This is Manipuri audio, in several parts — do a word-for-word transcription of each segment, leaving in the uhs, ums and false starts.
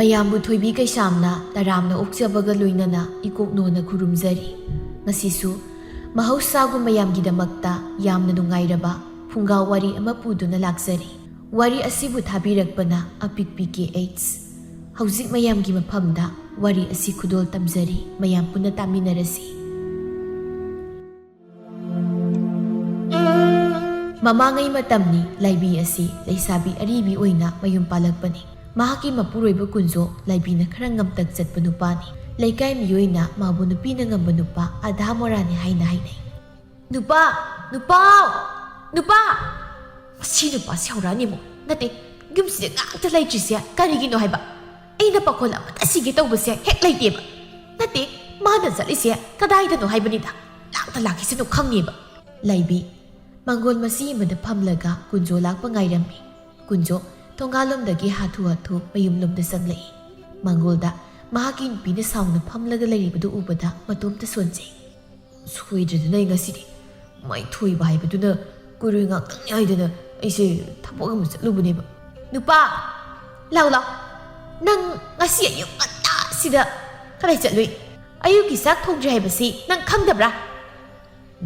ꯃꯌꯥꯝꯕꯨ ꯊꯣꯏꯕꯤ ꯀꯩꯁꯥꯝꯅ ꯇꯔꯥꯝꯅ ꯑꯣꯛꯆꯕꯒ ꯂꯣꯏꯅꯅ ꯏꯀꯣꯛꯅꯣꯅ ꯈꯨꯔꯨꯝꯖꯔꯤ꯫ ꯉꯁꯤꯁꯨ ꯃꯍꯧꯁꯥꯒꯨꯝ ꯃꯌꯥꯝꯒꯤꯗꯃꯛꯇ ꯌꯥꯝꯅ ꯅꯨꯡꯉꯥꯏꯔꯕ ꯐꯨꯡꯒꯥ ꯋꯥꯔꯤ ꯑꯃ ꯄꯨꯗꯨꯅ ꯂꯥꯛꯆꯔꯤ꯫ ꯋꯥꯔꯤ ꯑꯁꯤꯕꯨ ꯊꯥꯕꯤꯔꯛꯄꯅ ꯑꯄꯤꯛꯄꯤ ꯀꯦ ꯑꯩꯆ꯫ ꯍꯧꯖꯤꯛ ꯃꯌꯥꯝꯒꯤ ꯃꯐꯝꯗ ꯋꯥꯔꯤ ꯑꯁꯤ ꯈꯨꯗꯣꯜ ꯇꯝꯖꯔꯤ, ꯃꯌꯥꯝ ꯄꯨꯟꯅ ꯇꯥꯃꯤꯟꯅꯔꯁꯤ꯫ ꯃꯃꯥꯡꯉꯩ ꯃꯇꯝꯅꯤ, ꯂꯥꯏꯕꯤ ꯑꯁꯤ ꯂꯩꯁꯥꯕꯤ ꯑꯔꯤꯕꯤ ꯑꯣꯏꯅ ꯃꯌꯨꯝ ꯄꯥꯜꯂꯛꯄꯅꯤ꯫ ꯃꯍꯥꯛꯀꯤ ꯃꯄꯨꯔꯣꯏꯕ ꯀꯨꯟꯖꯣ ꯂꯥꯏꯕꯤꯅ ꯈꯔ ꯉꯝꯇꯛ ꯆꯠꯄ ꯅꯨꯄꯥꯅꯤ꯫ ꯂꯩꯀꯥꯏ ꯃꯤꯑꯣꯏꯅ ꯃꯥꯕꯨ ꯅꯨꯄꯤꯅ ꯉꯝꯕ ꯅꯨꯄꯥ ꯑꯙꯥ ꯃꯣꯔꯥꯅꯤ ꯍꯥꯏꯅ ꯍꯥꯏꯅꯩ꯫ "ꯅꯨꯄꯥ! ꯅꯨꯄꯥ! ꯃꯁꯤ ꯅꯨꯄꯥꯁꯤ ꯍꯧꯔꯛꯑꯅꯤꯃꯣ꯫ ꯅꯠꯇꯦ, ꯌꯨꯝꯁꯤꯗ ꯉꯥꯛꯇ ꯂꯩꯇ꯭ꯔꯤꯁꯦ ꯀꯔꯤꯒꯤꯅꯣ ꯍꯥꯏꯕ? ꯑꯩꯅ ꯄꯥꯈꯣꯜ ꯑꯃꯇ ꯁꯤꯒꯦ ꯇꯧꯕꯁꯦ ꯍꯦꯛ ꯂꯩꯇꯦꯕ꯫ ꯅꯠꯇꯦ, ꯃꯥꯅ ꯆꯠꯂꯤꯁꯦ ꯀꯗꯥꯏꯗꯅꯣ ꯍꯥꯏꯕꯅꯤꯗ꯫ ꯂꯥꯛꯇ ꯂꯥꯛꯈꯤꯁꯅꯨ ꯈꯪꯉꯦꯕ꯫" ꯂꯥꯏꯕꯤ ꯃꯪꯒꯣꯜ ꯃꯆꯤ ꯑꯃꯗ ꯐꯝꯂꯒ ꯀꯨꯟꯖꯣ ꯂꯥꯛꯄ ꯉꯥꯏꯔꯝꯃꯤ꯫ ꯀꯨꯟꯖꯣ ꯊꯣꯡꯒꯥꯜꯂꯣꯝꯗꯒꯤ ꯍꯥꯊꯨ ꯍꯥꯊꯨ ꯃꯌꯨꯝꯂꯣꯝꯗ ꯆꯪꯂꯛꯏ꯫ ꯃꯪꯒꯣꯜꯗ ꯃꯍꯥꯛꯀꯤ ꯅꯨꯄꯤꯅ ꯁꯥꯎꯅ ꯐꯝꯂꯒ ꯂꯩꯔꯤꯕꯗꯨ ꯎꯕꯗ ꯃꯇꯣꯝꯇ ꯁꯣꯟꯖꯩ꯫ "ꯁꯣꯏꯗ꯭ꯔꯗꯅ ꯑꯩ ꯉꯁꯤꯗꯤ ꯃꯥꯏ ꯊꯣꯏꯕ ꯍꯥꯏꯕꯗꯨꯅ ꯀꯨꯔꯣꯏ ꯉꯥꯛꯇꯪꯅꯤ ꯍꯥꯏꯗꯅ ꯑꯩꯁꯦ ꯊꯕꯛ ꯑꯃ ꯆꯠꯂꯨꯕꯅꯦꯕ꯫" "ꯅꯨꯄꯥ, ꯂꯥꯎ ꯂꯥꯎ, ꯅꯪ ꯉꯁꯤ ꯑꯌꯨꯛ ꯉꯟꯇꯥꯁꯤꯗ ꯀꯗꯥꯏ ꯆꯠꯂꯨꯏ? ꯑꯌꯨꯛꯀꯤ ꯆꯥꯛ ꯊꯣꯡꯗ꯭ꯔꯤ ꯍꯥꯏꯕꯁꯤ ꯅꯪ ꯈꯪꯗꯕ꯭ꯔꯥ?"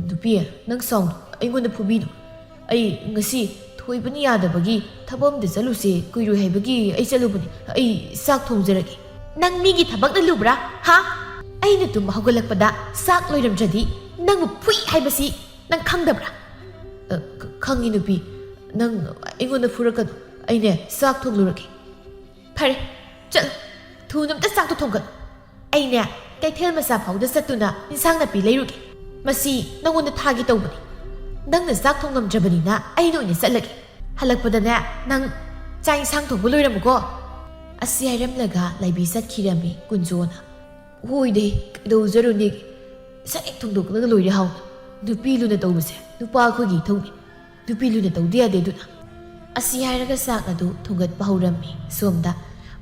"ꯅꯨꯄꯤ, ꯅꯪ ꯁꯥꯎꯅꯨ, ꯑꯩꯉꯣꯟꯗ ꯐꯨꯕꯤꯅꯨ꯫ ꯑꯩ ꯉꯁꯤ ꯊꯣꯏꯕꯅ ꯌꯥꯗꯕꯒꯤ ꯊꯕꯛ ꯑꯝꯗ ꯆꯠꯂꯨꯁꯦ ꯀꯨꯏꯔꯣꯏ ꯍꯥꯏꯕꯒꯤ ꯑꯩ ꯆꯠꯂꯨꯕꯅꯤ꯫ ꯑꯩ ꯆꯥꯛ ꯊꯣꯡꯖꯔꯒꯦ꯫" "ꯅꯪ ꯃꯤꯒꯤ ꯊꯕꯛꯅ ꯂꯨꯕ꯭ꯔꯥ? ꯍꯥ? ꯑꯩꯅ ꯇꯨꯝꯕ ꯍꯧꯒꯠꯂꯛꯄꯗ ꯆꯥꯛ ꯂꯣꯏꯔꯝꯗ꯭ꯔꯗꯤ ꯅꯪꯕꯨ ꯐꯨꯏ ꯍꯥꯏꯕꯁꯤ ꯅꯪ ꯈꯪꯗꯕ꯭ꯔꯥ?" "ꯑ, ꯈ-, ꯈꯪꯉꯤ ꯅꯨꯄꯤ꯫ ꯅꯪ ꯑꯩꯉꯣꯟꯗ ꯐꯨꯔꯛꯀꯅꯨ꯫ ꯑꯩꯅꯦ ꯆꯥꯛ ꯊꯣꯡꯂꯨꯔꯒꯦ꯫" "ꯐꯔꯦ, ꯆꯠꯂꯨ꯫ ꯊꯨꯅ ꯑꯝꯇ ꯆꯥꯛꯇꯣ ꯊꯣꯡꯒꯠꯂꯨ꯫ ꯑꯩꯅꯦ ꯀꯩꯊꯦꯜ ꯃꯆꯥ ꯐꯥꯎꯗ ꯆꯠꯇꯨꯅ ꯏꯟꯁꯥꯡ ꯅꯥꯄꯤ ꯂꯩꯔꯨꯒꯦ꯫ ꯃꯁꯤ ꯅꯉꯣꯟꯗ ꯊꯥꯒꯦ ꯇꯧꯕꯅꯤ꯫ ꯅꯪꯅ ꯆꯥꯛ ꯊꯣꯡꯉꯝꯗ꯭ꯔꯕꯅꯤꯅ ꯑꯩꯅ ꯑꯣꯏꯅ ꯆꯠꯂꯒꯦ꯫ ꯍꯜꯂꯛꯄꯗꯅꯦ ꯅꯪ ꯆꯥꯛ ꯏꯟꯁꯥꯡ ꯊꯣꯡꯕ ꯂꯣꯏꯔꯝꯃꯨꯀꯣ꯫" ꯑꯁꯤ ꯍꯥꯏꯔꯝꯂꯒ ꯂꯥꯏꯕꯤ ꯆꯠꯈꯤꯔꯝꯃꯤ ꯀꯨꯟꯖꯣꯅ꯫ "ꯍꯣꯏꯗꯦ, ꯀꯩꯗꯧꯖꯔꯨꯅꯦꯒꯦ? ꯁꯠ ꯍꯦꯛ ꯊꯣꯡꯗꯣꯛꯂꯒ ꯂꯣꯏꯔꯦ ꯍꯥꯎꯅ꯫ ꯅꯨꯄꯤ ꯂꯨꯅ ꯇꯧꯕꯁꯦ ꯅꯨꯄꯥ ꯑꯩꯈꯣꯏꯒꯤ ꯏꯊꯧꯅꯤ꯫ ꯅꯨꯄꯤ ꯂꯨꯅ ꯇꯧꯗ ꯌꯥꯗꯦ ꯑꯗꯨꯅ꯫" ꯑꯁꯤ ꯍꯥꯏꯔꯒ ꯆꯥꯛ ꯑꯗꯨ ꯊꯣꯡꯒꯠꯄ ꯍꯧꯔꯝꯃꯤ꯫ ꯁꯣꯝꯗ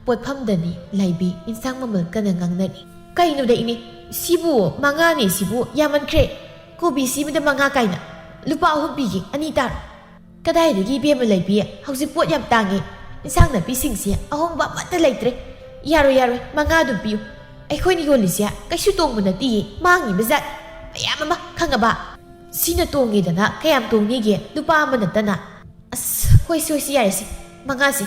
ꯄꯣꯠꯐꯝꯗꯅꯤ ꯂꯥꯏꯕꯤ ꯏꯟꯁꯥꯡ ꯃꯃꯜ ꯀꯟꯅ ꯉꯥꯡꯅꯔꯤ꯫ "ꯀꯩꯅꯣꯗ ꯏꯅꯦ, ꯁꯤꯕꯨ ꯃꯉꯥꯅꯦ, ꯁꯤꯕꯨ ꯌꯥꯝꯃꯟꯈ꯭ꯔꯦ꯫ ꯀꯣꯕꯤ ꯁꯤꯕꯗ ꯃꯉꯥ ꯀꯥꯏꯅ? ꯂꯨꯄꯥ ꯑꯍꯨꯝ ꯄꯤꯒꯦ, ꯑꯅꯤ ꯇꯥꯔꯣ꯫" "ꯀꯗꯥꯏꯗꯒꯤ ꯏꯕꯦꯝꯃ ꯂꯩꯕꯤ, ꯍꯧꯖꯤꯛ ꯄꯣꯠ ꯌꯥꯝ ꯇꯥꯡꯉꯤ꯫ ꯏꯟꯁꯥꯡ ꯅꯥꯄꯤꯁꯤꯡꯁꯦ ꯑꯍꯣꯡꯕ ꯑꯃꯠꯇ ꯂꯩꯇ꯭ꯔꯦ꯫ "ꯌꯥꯔꯣꯏ, ꯌꯥꯔꯣꯏ, ꯃꯉꯥꯗꯨ ꯄꯤꯌꯨ꯫ ꯑꯩꯈꯣꯏꯅ ꯌꯣꯜꯂꯤꯁꯦ ꯀꯩꯁꯨ ꯇꯣꯡꯕ ꯅꯠꯇꯦꯌꯦ, ꯃꯥꯡꯉꯤꯕ ꯖꯥꯠ ꯃꯌꯥꯝ ꯑꯃ, ꯈꯪꯉꯕ? ꯁꯤꯅ ꯇꯣꯡꯉꯦꯗꯅ ꯀꯌꯥꯝ ꯇꯣꯡꯅꯤꯒꯦ, ꯂꯨꯄꯥ ꯑꯃ ꯅꯠꯇꯅ?" "ꯑꯁ, ꯍꯣꯏꯁꯦ, ꯍꯣꯏꯁꯦ, ꯌꯥꯔꯦꯁꯦ, ꯃꯉꯥꯁꯦ,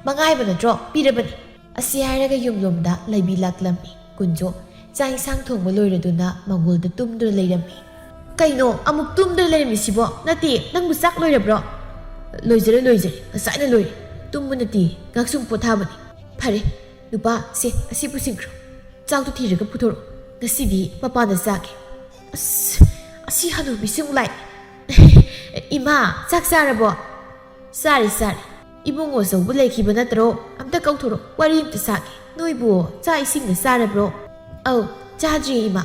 ꯃꯉꯥ ꯍꯥꯏꯕ ꯅꯠꯇ꯭ꯔꯣ? ꯄꯤꯔꯕꯅꯤ꯫" ꯑꯁꯤ ꯍꯥꯏꯔꯒ ꯌꯨꯝꯂꯣꯝꯗ ꯂꯩꯕꯤ ꯂꯥꯛꯂꯝꯃꯤ꯫ ꯀꯨꯟꯖꯣ ꯆꯥꯛ ꯏꯟꯁꯥꯡ ꯊꯣꯡꯕ ꯂꯣꯏꯔꯗꯨꯅ ꯃꯪꯒꯣꯜꯗ ꯇꯨꯝꯗꯨꯅ ꯂꯩꯔꯝꯃꯤ꯫ "ꯀꯩꯅꯣ, ꯑꯃꯨꯛ ꯇꯨꯝꯗꯨꯅ ꯂꯩꯔꯝꯃꯤꯁꯤꯕꯣ? ꯅꯠꯇꯦ, ꯅꯪꯕꯨ ꯆꯥꯛ ꯂꯣꯏꯔꯕ꯭ꯔꯣ?" "ꯂꯣꯏꯖꯔꯦ, ꯂꯣꯏꯖꯔꯦ, ꯉꯁꯥꯏꯅ ꯂꯣꯏꯔꯦ꯫ ꯇꯨꯝꯕ ꯅꯠꯇꯦ, ꯉꯥꯏꯍꯥꯛ ꯁꯨꯝ ꯄꯣꯊꯥꯕꯅꯤ꯫" "ꯐꯔꯦ, ꯅꯨꯄꯥ, ꯁꯦ, ꯑꯁꯤ ꯄꯨꯁꯤꯟꯈ꯭ꯔꯣ꯫ ꯆꯥꯛꯇꯨ ꯊꯤꯔꯒ ꯄꯨꯊꯣꯔꯛꯑꯣ꯫ ꯉꯁꯤꯗꯤ ꯃꯄꯥꯟꯗ ꯆꯥꯒꯦ꯫" "ꯑꯁ, ꯑꯁꯤ ꯍꯅꯨꯕꯤꯁꯤ ꯑꯃꯨꯛ ꯂꯥꯛꯑꯦ꯫" "ꯏꯃꯥ, ꯆꯥꯛ ꯆꯥꯔꯕꯣ?" "ꯆꯥꯔꯦ, ꯆꯥꯔꯦ꯫ ꯏꯕꯨꯡꯉꯣ ꯑꯆꯧꯕ ꯂꯩꯈꯤꯕ ꯅꯠꯇ꯭ꯔꯣ? ꯑꯝꯇ ꯀꯧꯊꯣꯔꯛꯑꯣ, ꯋꯥꯔꯤ ꯑꯝꯇ ꯁꯥꯒꯦ꯫ ꯅꯣꯏꯕꯨ ꯆꯥꯛ ꯏꯁꯤꯡꯒ ꯆꯥꯔꯕ꯭ꯔꯣ?" "ꯑꯧ, ꯆꯥꯗ꯭ꯔꯤ, ꯏꯃꯥ꯫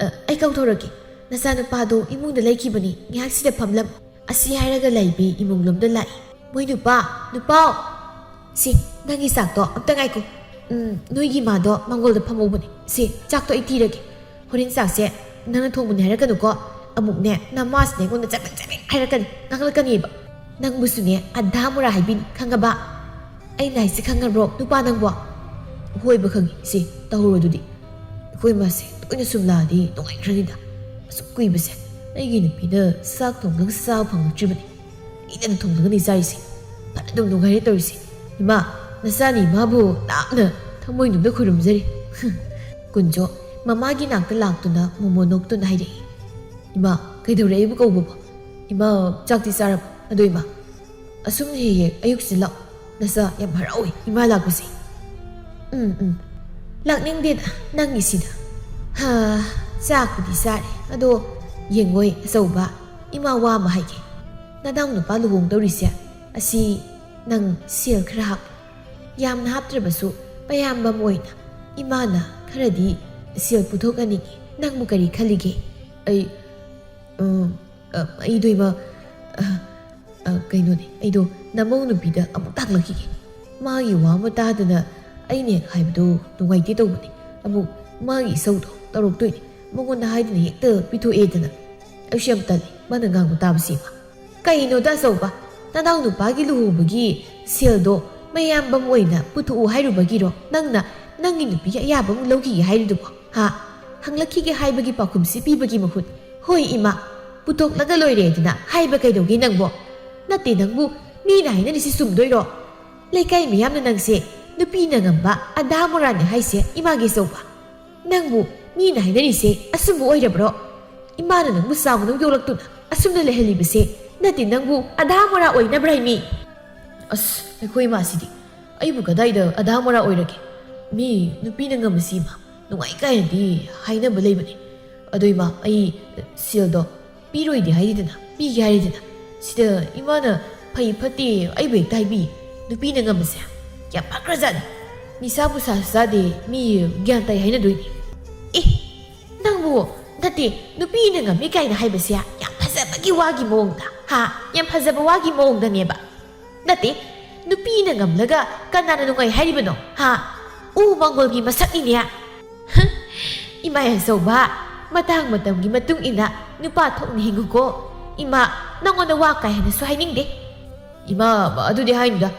ꯑ, ꯑꯩ ꯀꯧꯊꯣꯔꯛꯀꯦ꯫ ꯅꯆꯥꯅꯨꯄꯥꯗꯣ ꯏꯃꯨꯡꯗ ꯂꯩꯈꯤꯕꯅꯤ, ꯉꯥꯏꯍꯥꯛ ꯁꯤꯗ ꯐꯝꯂꯝꯃꯨ꯫" ꯑꯁꯤ ꯍꯥꯏꯔꯒ ꯂꯩꯕꯤ ꯏꯃꯨꯡꯂꯣꯝꯗ ꯂꯥꯛꯏ꯫ "ꯃꯣꯏ ꯅꯨꯄꯥ, ꯅꯨꯄꯥꯎ! ꯁꯤ, ꯅꯪꯒꯤ ꯆꯥꯛꯇꯣ ꯑꯝꯇ ꯉꯥꯏꯈꯣ꯫ ꯎꯝ, ꯅꯣꯏꯒꯤ ꯏꯃꯥꯗꯣ ꯃꯪꯒꯣꯜꯗ ꯐꯝꯍꯧꯕꯅꯦ꯫ ꯁꯤ, ꯆꯥꯛꯇꯣ ꯑꯩ ꯊꯤꯔꯒꯦ꯫ ꯍꯣꯔꯦꯟ ꯆꯥꯛꯁꯦ ꯅꯪꯅ ꯊꯣꯡꯕꯅꯦ ꯍꯥꯏꯔꯛꯀꯅꯨꯀꯣ꯫ ꯑꯃꯨꯛꯅꯦ, ꯅꯃꯥꯁꯤꯅ ꯑꯩꯉꯣꯟꯗ ꯆꯕꯦꯡ ꯆꯕꯦꯡ ꯍꯥꯏꯔꯛꯀꯅꯤ, ꯉꯥꯡꯂꯛꯀꯅꯤꯕ꯫ ꯅꯪꯕꯨꯁꯨꯅꯦ, ꯑꯙꯥ ꯃꯨꯔꯥ ꯍꯥꯏꯕꯤꯅꯤ, ꯈꯪꯉꯕ?" "ꯑꯩꯅ ꯍꯥꯏꯁꯦ ꯈꯪꯉꯕ꯭ꯔꯣ, ꯅꯨꯄꯥ ꯅꯪꯕꯣ?" "ꯍꯣꯏꯕ ꯈꯪꯉꯤ꯫ ꯁꯤ, ꯇꯧꯍꯧꯔꯣ ꯑꯗꯨꯗꯤ꯫ ꯑꯩꯈꯣꯏ ꯃꯥꯁꯦ ꯇꯣꯏꯅ ꯁꯨꯝ ꯂꯥꯛꯑꯗꯤ ꯅꯨꯡꯉꯥꯏꯈ꯭ꯔꯅꯤꯗ꯫ ꯑꯁꯨꯛ ꯀꯨꯏꯕꯁꯦ ꯑꯩꯒꯤ ꯅꯨꯄꯤꯅ ꯆꯥꯛ ꯊꯣꯡꯂꯒ ꯆꯥꯕ ꯐꯪꯉꯛꯇ꯭ꯔꯤꯕꯅꯤ꯫ ꯑꯩꯅ ꯊꯣꯡꯂꯒꯅꯤ ꯆꯥꯔꯤꯁꯦ꯫ ꯐꯅ ꯑꯗꯨꯝ ꯅꯨꯡꯉꯥꯏꯔꯦ ꯇꯧꯔꯤꯁꯦ꯫ ꯏꯃꯥ, ꯅꯆꯥꯅꯤ ꯏꯃꯥꯕꯨ ꯂꯥꯞꯅ ꯊꯃꯣꯏꯅꯨꯡꯗ ꯈꯨꯔꯨꯝꯖꯔꯤ꯫" ꯀꯨꯟꯖꯣ ꯃꯃꯥꯒꯤ ꯅꯥꯛꯇ ꯂꯥꯛꯇꯨꯅ ꯃꯣꯃꯣ ꯅꯣꯛꯇꯨꯅ ꯍꯥꯏꯔꯛꯏ꯫ "ꯏꯃꯥ, ꯀꯩꯗꯧꯔꯦ ꯑꯩꯕꯨ ꯀꯧꯕꯕꯣ? ꯏꯃꯥ, ꯆꯥꯛꯇꯤ ꯆꯥꯔꯕꯣ? ꯑꯗꯣ ꯏꯃꯥ, ꯑꯁꯨꯝ ꯍꯦꯛ ꯍꯦꯛ ꯑꯌꯨꯛꯁꯤꯗ ꯂꯥꯛꯑꯣ꯫ ꯅꯆꯥ ꯌꯥꯝ ꯍꯔꯥꯎꯏ ꯏꯃꯥ ꯂꯥꯛꯄꯁꯦ꯫" "ꯎꯝ, ꯎꯝ꯫ ꯂꯥꯛꯅꯤꯡꯗꯦꯗ ꯅꯪꯒꯤꯁꯤꯗ꯫ ꯍꯥ, ꯆꯥꯛꯄꯨꯗꯤ ꯆꯥꯔꯦ꯫ ꯑꯗꯣ ꯌꯦꯡꯉꯣꯏ ꯑꯆꯧꯕ, ꯏꯃꯥ ꯋꯥ ꯑꯃ ꯍꯥꯏꯒꯦ꯫ ꯅꯅꯥꯎ ꯅꯨꯄꯥ ꯂꯨꯍꯣꯡꯗꯧꯔꯤꯁꯦ, ꯑꯁꯤ ꯅꯪ ꯁꯦꯜ ꯈꯔ ꯍꯥꯞꯄꯨ꯫ ꯌꯥꯝꯅ ꯍꯥꯞꯇ꯭ꯔꯕꯁꯨ ꯄꯌꯥꯝꯕ ꯑꯃ ꯑꯣꯏꯅ ꯏꯃꯥꯅ ꯈꯔꯗꯤ ꯁꯦꯜ ꯄꯨꯊꯣꯛꯍꯟꯅꯤꯡꯉꯤ꯫ ꯅꯪꯕꯨ ꯀꯔꯤ ꯈꯜꯂꯤꯒꯦ?" "ꯑꯩ, ꯎꯝ, ꯑ, ꯑꯩꯗꯣ ꯏꯃꯥ, ꯑ, ꯑ, ꯀꯩꯅꯣꯅꯦ, ꯑꯩꯗꯣ ꯅꯃꯧ ꯅꯨꯄꯤꯗ ꯑꯃꯨꯛ ꯇꯥꯛꯂꯛꯈꯤꯒꯦ꯫ ꯃꯥꯒꯤ ꯋꯥ ꯑꯃ ꯇꯥꯗꯅ ꯑꯩꯅ ꯍꯦꯛ ꯍꯥꯏꯕꯗꯣ ꯅꯨꯡꯉꯥꯏꯇꯦ ꯇꯧꯕꯅꯦ꯫ ꯑꯃꯨꯛ ꯃꯥꯒꯤ ꯏꯁꯧꯗꯣ ꯇꯧꯔꯛꯇꯣꯏꯅꯦ꯫ ꯃꯉꯣꯟꯗ ꯍꯥꯏꯗꯅ ꯍꯦꯛꯇ ꯄꯤꯊꯣꯛꯑꯦꯗꯅ꯫ ꯑꯩꯁꯨ ꯌꯥꯝ ꯇꯜꯂꯤ ꯃꯥꯅ ꯉꯥꯡꯕ ꯇꯥꯕꯁꯤ ꯏꯃꯥ꯫" "ꯀꯩꯅꯣꯗ ꯑꯆꯧꯕ, ꯅꯅꯥꯎ ꯅꯨꯄꯥꯒꯤ ꯂꯨꯍꯣꯡꯕꯒꯤ ꯁꯦꯜꯗꯣ ꯃꯌꯥꯝꯕ ꯑꯃ ꯑꯣꯏꯅ ꯄꯨꯊꯣꯛꯎ ꯍꯥꯏꯔꯨꯕꯒꯤꯔꯣ ꯅꯪꯅ ꯅꯪꯒꯤ ꯅꯨꯄꯤ ꯑꯌꯥꯕ ꯑꯃꯨꯛ ꯂꯧꯈꯤꯒꯦ ꯍꯥꯏꯔꯤꯗꯨꯕꯣ? ꯍꯥ? ꯍꯪꯂꯛꯈꯤꯒꯦ ꯍꯥꯏꯕꯒꯤ ꯄꯥꯎꯈꯨꯝꯁꯤ ꯄꯤꯕꯒꯤ ꯃꯍꯨꯠ, "ꯍꯣꯏ ꯏꯃꯥ, ꯄꯨꯊꯣꯛꯂꯒ ꯂꯣꯏꯔꯦꯗꯅ" ꯍꯥꯏꯕ ꯀꯩꯗꯧꯒꯦ ꯅꯪꯕꯣ? ꯅꯠꯇꯦ, ꯅꯪꯕꯨ ꯃꯤꯅ ꯍꯥꯏꯅꯔꯤꯁꯤ ꯆꯨꯝꯗꯣꯏꯔꯣ? ꯂꯩꯀꯥꯏ ꯃꯤꯌꯥꯝꯅ ꯅꯪꯁꯦ ꯅꯨꯄꯤꯅ ꯉꯝꯕ ꯑꯗꯥ ꯃꯣꯔꯥꯅꯦ ꯍꯥꯏꯁꯦ, ꯏꯃꯥꯒꯤ ꯑꯆꯧꯕ꯫ ꯅꯪꯕꯨ ꯃꯤꯅ ꯍꯥꯏꯅꯔꯤꯁꯦ ꯑꯆꯨꯝꯕ ꯑꯣꯏꯔꯕ꯭ꯔꯣ? ꯏꯃꯥꯅ ꯅꯪꯕꯨ ꯆꯥꯎꯅ ꯌꯣꯛꯂꯛꯇꯨꯅ ꯑꯁꯨꯝꯅ ꯂꯩꯍꯜꯂꯤꯕꯁꯦ ꯅꯠꯇꯦ, ꯅꯪꯕꯨ ꯑꯗꯥ ꯃꯣꯔꯥ ꯑꯣꯏꯅꯕ꯭ꯔꯥ ꯃꯤ? ꯑꯁ, ꯑꯩꯈꯣꯏ ꯏꯃꯥꯁꯤꯗꯤ ꯑꯩꯕꯨ ꯀꯗꯥꯏꯗ ꯑꯗꯥ ꯃꯣꯔꯥ ꯑꯣꯏꯔꯒꯦ? ꯃꯤ ꯅꯨꯄꯤꯅ ꯉꯝꯕꯁꯤ ꯏꯃꯥ ꯅꯨꯡꯉꯥꯏ ꯀꯥꯏꯅꯗꯤ ꯍꯥꯏꯅꯕ ꯂꯩꯕꯅꯦ꯫ ꯑꯗꯣ ꯏꯃꯥ, ꯑꯩ ꯁꯦꯜꯗꯣ ꯄꯤꯔꯣꯏꯗꯤ ꯍꯥꯏꯔꯤꯗꯅ, ꯄꯤꯒꯦ ꯍꯥꯏꯔꯤꯗꯅ꯫ ꯁꯤꯗ ꯏꯃꯥꯅ ꯐꯩ ꯐꯠꯇꯦ ꯑꯩꯕꯨ ꯍꯦꯛꯇ ꯍꯥꯏꯕꯤ꯫ ꯅꯨꯄꯤꯅ ꯉꯝꯕꯁꯦ ꯌꯥꯝ ꯄꯥꯛꯈ꯭ꯔꯖꯥꯠꯅꯤ꯫ ꯅꯤꯁꯥ ꯄꯨꯁꯥꯁꯨ ꯆꯥꯗꯦ, ꯃꯤ ꯒ꯭ꯌꯥꯟ ꯇꯥꯏ ꯍꯥꯏꯅꯗꯣꯏꯅꯤ꯫ ꯑꯦ, ꯅꯪꯕꯨ, ꯅꯠꯇꯦ, ꯅꯨꯄꯤꯅ ꯉꯝꯃꯤ ꯀꯥꯏꯅ ꯍꯥꯏꯕꯁꯦ ꯌꯥꯝ ꯐꯖꯕꯒꯤ ꯋꯥꯒꯤ ꯃꯑꯣꯡꯗ, ꯍꯥ? ꯌꯥꯝ ꯐꯖꯕ ꯋꯥꯒꯤ ꯃꯑꯣꯡꯗꯅꯦꯕ꯫ ꯅꯠꯇꯦ, ꯅꯨꯄꯤꯅ ꯉꯝꯂꯒ ꯀꯅꯥꯅ ꯅꯨꯡꯉꯥꯏ ꯍꯥꯏꯔꯤꯕꯅꯣ? ꯍꯥ? ꯎ ꯃꯪꯒꯣꯜꯒꯤ ꯃꯁꯛꯅꯤꯅꯦ꯫ ꯍ, ꯏꯃꯥ ꯑꯆꯧꯕ, ꯃꯇꯥꯡ ꯃꯇꯝꯒꯤ ꯃꯇꯨꯡ ꯏꯟꯅ ꯅꯨꯄꯥ ꯊꯣꯛꯅ ꯍꯤꯡꯉꯨꯀꯣ꯫ ꯏꯃꯥ, ꯅꯪꯉꯣꯟꯗ ꯋꯥ ꯀꯥ ꯍꯦꯟꯅꯁꯨ ꯍꯥꯏꯅꯤꯡꯗꯦ꯫ ꯏꯃꯥ, ꯑꯗꯨꯗꯤ ꯍꯥꯏꯅꯨꯗ꯫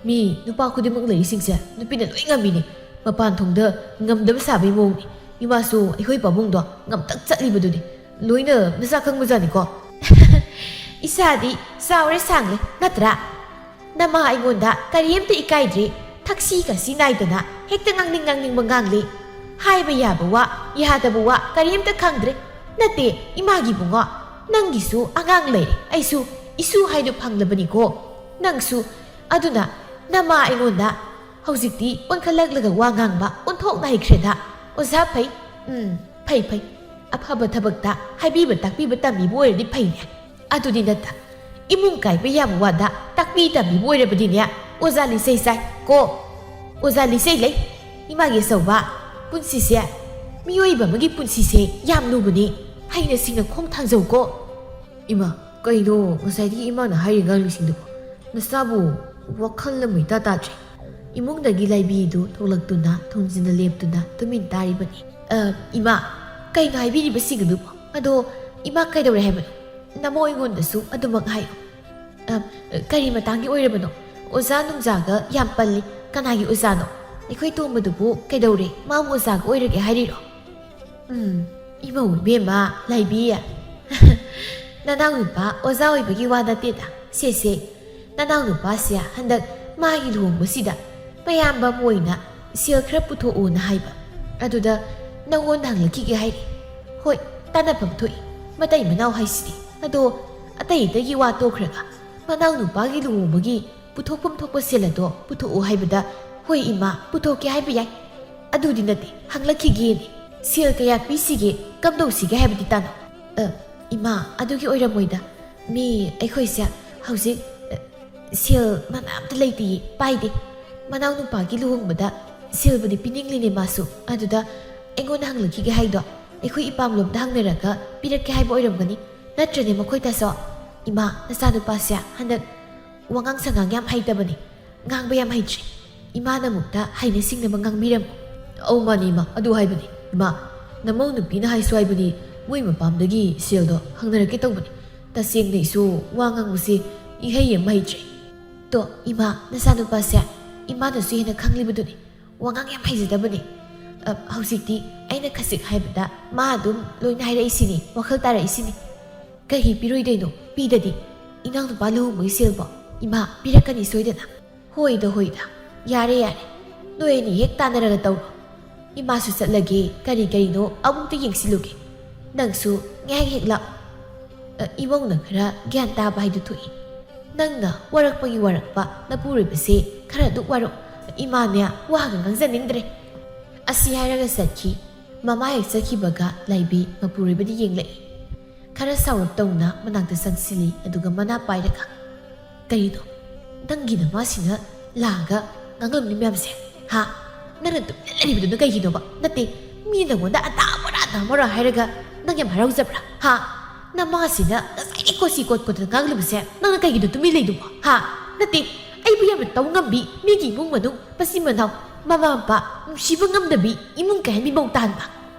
ꯃꯤ ꯅꯨꯄꯥ ꯈꯨꯗꯤꯡꯃꯛ ꯂꯩꯔꯤꯁꯤꯡꯁꯦ ꯅꯨꯄꯤꯅ ꯂꯣꯏ ꯉꯝꯃꯤꯅꯦ꯫ ꯃꯄꯥꯟ ꯊꯣꯡꯗ ꯉꯝꯗꯕ ꯁꯥꯕꯒꯤ ꯃꯑꯣꯡꯅꯤ꯫ ꯏꯃꯥꯁꯨ ꯑꯩꯈꯣꯏ ꯄꯥꯕꯨꯡꯗꯣ ꯉꯝꯇꯛ ꯆꯠꯂꯤꯕꯗꯨꯅꯤ꯫ ꯂꯣꯏꯅ ꯃꯁꯥ ꯈꯪꯕꯖꯥꯠꯅꯤꯀꯣ꯫ ꯏꯁꯥꯗꯤ ꯆꯥꯎꯔꯦ ꯁꯥꯡꯂꯦ ꯅꯠꯇ꯭ꯔꯥ? ꯅꯃꯥ ꯑꯩꯉꯣꯟꯗ ꯀꯔꯤꯝꯇ ꯏꯀꯥꯏꯗ꯭ꯔꯦ꯫ ꯊꯛꯁꯤ ꯈꯥꯁꯤ ꯅꯥꯏꯗꯅ ꯍꯦꯛꯇ ꯉꯥꯡꯅꯤꯡ ꯉꯥꯡꯅꯤꯡꯕ ꯉꯥꯡꯂꯦ꯫ ꯍꯥꯏꯕ ꯌꯥꯕ ꯋꯥ, ꯌꯥꯗꯕ ꯋꯥ ꯀꯔꯤꯝꯇ ꯈꯪꯗ꯭ꯔꯦ꯫ ꯅꯠꯇꯦ, ꯏꯃꯥꯒꯤ ꯏꯕꯨꯡꯉꯣ, ꯅꯪꯒꯤꯁꯨ ꯑꯉꯥꯡ ꯂꯩꯔꯦ꯫ ꯑꯩꯁꯨ ꯏꯁꯨ ꯍꯥꯏꯗꯨ ꯐꯪꯂꯕꯅꯤꯀꯣ꯫ ꯅꯪꯁꯨ꯫ ꯑꯗꯨꯅ ꯅꯃꯥ ꯑꯩꯉꯣꯟꯗ ꯍꯧꯖꯤꯛꯇꯤ ꯑꯣꯟꯈꯠꯂꯛꯂꯒ ꯋꯥ ꯉꯥꯡꯕ ꯑꯣꯟꯊꯣꯛꯅ ꯍꯩꯈ꯭ꯔꯦꯗ꯫ ꯑꯣꯖꯥ ꯐꯩ꯫ ꯎꯝ, ꯐꯩ, ꯐꯩ꯫ ꯑꯐꯕ ꯊꯕꯛꯇ ꯍꯥꯏꯕꯤꯕ ꯇꯥꯛꯄꯤꯕ ꯇꯝꯕꯤꯕ ꯑꯣꯏꯔꯗꯤ ꯐꯩꯅꯦ꯫ ꯑꯗꯨꯗꯤ ꯅꯠꯇ, ꯏꯃꯨꯡ ꯀꯥꯏꯕ ꯌꯥꯕ ꯋꯥꯗ ꯇꯥꯛꯄꯤ ꯇꯝꯕꯤꯕ ꯑꯣꯏꯔꯕꯗꯤꯅꯦ, ꯑꯣꯖꯥ ꯂꯤꯆꯩ ꯆꯥꯏ ꯀꯣ꯫ ꯑꯣꯖꯥ ꯂꯤꯆꯩ ꯂꯩ꯫ ꯏꯃꯥꯒꯤ ꯑꯆꯧꯕ, ꯄꯨꯟꯁꯤꯁꯦ, ꯃꯤꯑꯣꯏꯕ ꯑꯃꯒꯤ ꯄꯨꯟꯁꯤꯁꯦ ꯌꯥꯝ ꯂꯨꯕꯅꯤ꯫ ꯍꯩꯅ ꯁꯤꯡꯅ ꯈꯣꯡ ꯊꯥꯡꯖꯧ ꯀꯣ꯫ ꯏꯃꯥ, ꯀꯩꯅꯣ ꯉꯁꯥꯏꯗꯒꯤ ꯏꯃꯥꯅ ꯍꯥꯏꯔꯤ ꯉꯥꯡꯂꯤꯁꯤꯡꯗꯨꯕꯣ? ꯃꯁꯥꯕꯨ ꯋꯥꯈꯜ ꯑꯃ ꯏꯇꯥ ꯇꯥꯗ꯭ꯔꯦ꯫ ꯏꯃꯨꯡꯗꯒꯤ ꯂꯥꯏꯕꯤꯗꯨ ꯊꯣꯛꯂꯛꯇꯨꯅ ꯊꯣꯡꯖꯤꯟꯗ ꯂꯦꯞꯇꯨꯅ ꯇꯨꯃꯤꯟ ꯇꯥꯔꯤꯕꯅꯤ꯫ "ꯑ, ꯏꯃꯥ, ꯀꯩꯅꯣ ꯍꯥꯏꯕꯤꯔꯤꯕꯁꯤꯡꯗꯨꯕꯣ? ꯑꯗꯣ ꯏꯃꯥ ꯀꯩꯗꯧꯔꯦ ꯍꯥꯏꯕꯅꯣ? ꯅꯃꯣ ꯑꯩꯉꯣꯟꯗꯁꯨ ꯑꯗꯨꯃꯛ ꯍꯥꯏꯌꯨ꯫ ꯑ, ꯀꯔꯤ ꯃꯇꯥꯡꯒꯤ ꯑꯣꯏꯔꯕꯅꯣ? ꯑꯣꯖꯥ ꯅꯨꯡꯖꯥꯒ ꯌꯥꯝ ꯄꯜꯂꯤ꯫ ꯀꯅꯥꯒꯤ ꯑꯣꯖꯥꯅꯣ? ꯑꯩꯈꯣꯏ ꯇꯣꯝꯕꯗꯨꯕꯨ ꯀꯩꯗꯧꯔꯦ? ꯃꯥ ꯑꯃꯨꯛ ꯑꯣꯖꯥꯒ ꯑꯣꯏꯔꯒꯦ ꯍꯥꯏꯔꯤꯔꯣ? ꯎꯝ, ꯏꯃꯧ ꯏꯕꯦꯝꯃ ꯂꯥꯏꯕꯤ, ꯅꯅꯥꯎ ꯅꯨꯄꯥ ꯑꯣꯖꯥ ꯑꯣꯏꯕꯒꯤ ꯋꯥ ꯅꯠꯇꯦꯗ꯫ ꯁꯦ ꯁꯦ, ꯅꯅꯥꯎ ꯅꯨꯄꯥꯁꯦ ꯍꯟꯗꯛ ꯃꯥꯒꯤ ꯂꯨꯍꯣꯡꯕꯁꯤꯗ ꯃꯌꯥꯝꯕ ꯑꯃ ꯑꯣꯏꯅ ꯁꯦꯜ ꯈꯔ ꯄꯨꯊꯣꯛꯎꯅ ꯍꯥꯏꯕ꯫ ꯑꯗꯨꯗ ꯅꯪꯉꯣꯟꯗ ꯍꯪꯂꯛꯈꯤꯒꯦ ꯍꯥꯏꯔꯤ꯫ ꯍꯣꯏ, ꯇꯥꯟꯅꯐꯝ ꯊꯣꯛꯏ, ꯃꯇꯩ ꯃꯅꯥꯎ ꯍꯥꯏꯁꯤꯗꯤ꯫ ꯑꯗꯣ ꯑꯇꯩ ꯑꯇꯩꯒꯤ ꯋꯥ ꯇꯣꯛꯈ꯭ꯔꯒ ꯃꯅꯥꯎ ꯅꯨꯄꯥꯒꯤ ꯂꯨꯍꯣꯡꯕꯒꯤ ꯄꯨꯊꯣꯛꯐꯝ ꯊꯣꯛꯄ ꯁꯦꯜ ꯑꯗꯣ ꯄꯨꯊꯣꯛꯎ ꯍꯥꯏꯕꯗ, "ꯍꯣꯏ ꯏꯃꯥ, ꯄꯨꯊꯣꯛꯀꯦ" ꯍꯥꯏꯕ ꯌꯥꯏ꯫ ꯑꯗꯨꯗꯤ ꯅꯠꯇꯦ, ꯍꯪꯂꯛꯈꯤꯒꯦꯅꯦ꯫ ꯁꯦꯜ ꯀꯌꯥ ꯄꯤꯁꯤꯒꯦ, ꯀꯝꯗꯧꯁꯤꯒꯦ ꯍꯥꯏꯕꯗꯤ ꯇꯥꯅꯧ꯫ ꯑ, ꯏꯃꯥ, ꯑꯗꯨꯒꯤ ꯑꯣꯏꯔꯝꯃꯣꯏꯗ꯫ ꯃꯤ ꯑꯩꯈꯣꯏꯁꯦ ꯍꯧꯖꯤꯛ, ꯑ, ꯁꯦꯜ ꯃꯅꯥ ꯑꯝꯇ ꯂꯩꯇꯤꯌꯦ, ꯄꯥꯏꯗꯦ꯫ ꯃꯅꯥꯎ ꯅꯨꯄꯥꯒꯤ ꯂꯨꯍꯣꯡꯕꯗ ꯁꯦꯜꯕꯨꯗꯤ ꯄꯤꯅꯤꯡꯂꯤꯅꯦ ꯃꯥꯁꯨ꯫ ꯑꯗꯨꯗ ꯑꯩꯉꯣꯟꯗ ꯍꯪꯂꯛꯈꯤꯒꯦ ꯍꯥꯏꯗꯣ ꯑꯩꯈꯣꯏ ꯏꯄꯥꯝꯂꯣꯝꯗ ꯍꯪꯅꯔꯒ ꯄꯤꯔꯛꯀꯦ ꯍꯥꯏꯕ ꯑꯣꯏꯔꯝꯒꯅꯤ꯫ ꯅꯠꯇ꯭ꯔꯅꯦ ꯃꯈꯣꯏ ꯇꯥꯁꯣ? ꯏꯃꯥ, ꯅꯆꯥꯅꯨꯄꯥꯁꯦ ꯍꯟꯗꯛ ꯋꯥꯉꯥꯡ ꯁꯉꯥꯡ ꯌꯥꯝ ꯍꯩꯇꯕꯅꯤ, ꯉꯥꯡꯕ ꯌꯥꯝ ꯍꯩꯇ꯭ꯔꯦ꯫ ꯏꯃꯥꯅ ꯑꯃꯨꯛꯇ ꯍꯩꯅ ꯁꯤꯡꯅꯕ ꯉꯥꯡꯕꯤꯔꯝꯃꯨ꯫ ꯑꯧ, ꯃꯥꯅꯤ ꯏꯃꯥ, ꯑꯗꯨ ꯍꯥꯏꯕꯅꯤ꯫ ꯏꯃꯥ, ꯅꯃꯧ ꯅꯨꯄꯤꯅ ꯍꯥꯏꯁꯨ ꯍꯥꯏꯕꯅꯤ, ꯃꯣꯏ ꯃꯄꯥꯝꯗꯒꯤ ꯁꯦꯜꯗꯣ ꯍꯪꯅꯔꯛꯀꯦ ꯇꯧꯕꯅꯤ꯫ ꯇꯁꯦꯡꯅ ꯑꯩꯁꯨ ꯋꯥ ꯉꯥꯡꯕꯁꯦ ꯏꯍꯩ ꯑꯃ ꯍꯩꯇ꯭ꯔꯦ꯫ ꯇꯣ, ꯏꯃꯥ, ꯅꯆꯥꯅꯨꯄꯥꯁꯦ ꯏꯃꯥꯅꯁꯨ ꯍꯦꯟꯅ ꯈꯪꯂꯤꯕꯗꯨꯅꯤ꯫ ꯋꯥꯉꯥꯡ ꯌꯥꯝ ꯍꯩꯖꯗꯕꯅꯤ꯫ ꯑ, ꯍꯧꯖꯤꯛꯇꯤ ꯑꯩꯅ ꯈꯖꯤꯛ ꯍꯥꯏꯕꯗ ꯃꯥ ꯑꯗꯨꯝ ꯂꯣꯏꯅ ꯍꯥꯏꯔꯛꯏꯁꯤꯅꯤ, ꯋꯥꯈꯜ ꯇꯥꯔꯛꯏꯁꯤꯅꯤ꯫ ꯀꯩꯒꯤ ꯄꯤꯔꯣꯏꯗꯣꯏꯅꯣ? ꯄꯤꯗꯗꯤ꯫ ꯏꯅꯥꯎꯅꯨꯄꯥ ꯂꯨꯍꯣꯡꯕꯒꯤ ꯁꯦꯜꯕꯣ? ꯏꯃꯥ, ꯄꯤꯔꯛꯀꯅꯤ ꯁꯣꯏꯗꯅ꯫ ꯍꯣꯏꯗ, ꯍꯣꯏꯗ꯫ ꯌꯥꯔꯦ, ꯌꯥꯔꯦ꯫ ꯅꯣꯏ ꯑꯅꯤ ꯍꯦꯛ ꯇꯥꯟꯅꯔꯒ ꯇꯧꯔꯣ꯫ ꯏꯃꯥꯁꯨ ꯆꯠꯂꯒꯦ, ꯀꯔꯤ ꯀꯔꯤꯅꯣ ꯑꯃꯨꯛꯇ ꯌꯦꯡꯁꯤꯜꯂꯨꯒꯦ꯫ ꯅꯪꯁꯨ ꯉꯥꯏꯍꯥꯛ ꯍꯦꯛ ꯂꯥꯛꯑꯣ꯫ ꯑ, ꯏꯃꯧꯅ ꯈꯔ ꯒ꯭ꯌꯥꯟ ꯇꯥꯕ ꯍꯥꯏꯗꯨ ꯊꯣꯛꯏ꯫ ꯅꯪꯅ ꯋꯥꯔꯛꯄꯒꯤ ꯋꯥꯔꯛꯄ ꯅꯄꯨꯔꯣꯏꯕꯁꯦ ꯈꯔ ꯑꯗꯨꯛ ꯋꯥꯔꯛꯑꯣ꯫ ꯏꯃꯥꯅꯦ ꯋꯥꯒ ꯉꯥꯡꯖꯅꯤꯡꯗ꯭ꯔꯦ꯫ ꯑꯁꯤ ꯍꯥꯏꯔꯒ ꯆꯠꯈꯤ꯫ ꯃꯃꯥ ꯍꯦꯛ ꯆꯠꯈꯤꯕꯒ ꯂꯥꯏꯕꯤ ꯃꯄꯨꯔꯣꯏꯕꯗ ꯌꯦꯡꯂꯛꯏ꯫ ꯈꯔ ꯁꯥꯎꯔꯞ ꯇꯧꯅ ꯃꯅꯥꯛꯇ ꯆꯪꯁꯤꯜꯂꯤ, ꯑꯗꯨꯒ ꯃꯅꯥ ꯄꯥꯏꯔꯒ, "ꯀꯔꯤꯅꯣ? ꯅꯪꯒꯤ ꯅꯃꯥꯁꯤꯅ ꯂꯥꯛꯑꯒ ꯉꯥꯡꯂꯝꯃꯤ ꯃꯌꯥꯝꯁꯦ, ꯍꯥ? ꯅꯪꯅ ꯇꯨꯃꯤꯟꯅ ꯂꯩꯔꯤꯕꯗꯨꯅ ꯀꯩꯒꯤꯅꯣꯕ? ꯅꯠꯇꯦ, ꯃꯤ ꯅꯪꯉꯣꯟꯗ ꯑꯗꯥ ꯃꯣꯔꯥ ꯑꯗꯥ ꯃꯣꯔꯥ ꯍꯥꯏꯔꯒ ꯅꯪ ꯌꯥꯝ ꯍꯔꯥꯎꯖꯕ꯭ꯔꯥ, ꯍꯥ? ꯅꯃꯥꯁꯤꯅ ꯉꯁꯥꯏꯗꯩ ꯀꯣꯠꯁꯤ ꯀꯣꯠ ꯀꯣꯠꯇꯅ ꯉꯥꯡꯂꯤꯕꯁꯦ ꯅꯪꯅ ꯀꯩꯒꯤꯅꯣ ꯇꯨꯃꯤꯟ ꯂꯩꯗꯨꯕꯣ, ꯍꯥ? ꯅꯠꯇꯦ, ꯑꯩꯕꯨ ꯌꯥꯝꯅ ꯇꯧ ꯉꯝꯕꯤ, ꯃꯤꯒꯤ ꯏꯃꯨꯡ ꯃꯅꯨꯡ, ꯃꯆꯤꯟ ꯃꯅꯥꯎ, ꯃꯃꯥ ꯃꯄꯥ ꯅꯨꯡꯁꯤꯕ ꯉꯝꯗꯕꯤ ꯏꯃꯨꯡ ꯀꯩ ꯍꯥꯏꯅꯤ ꯃꯧ ꯇꯥꯍꯟꯕ꯫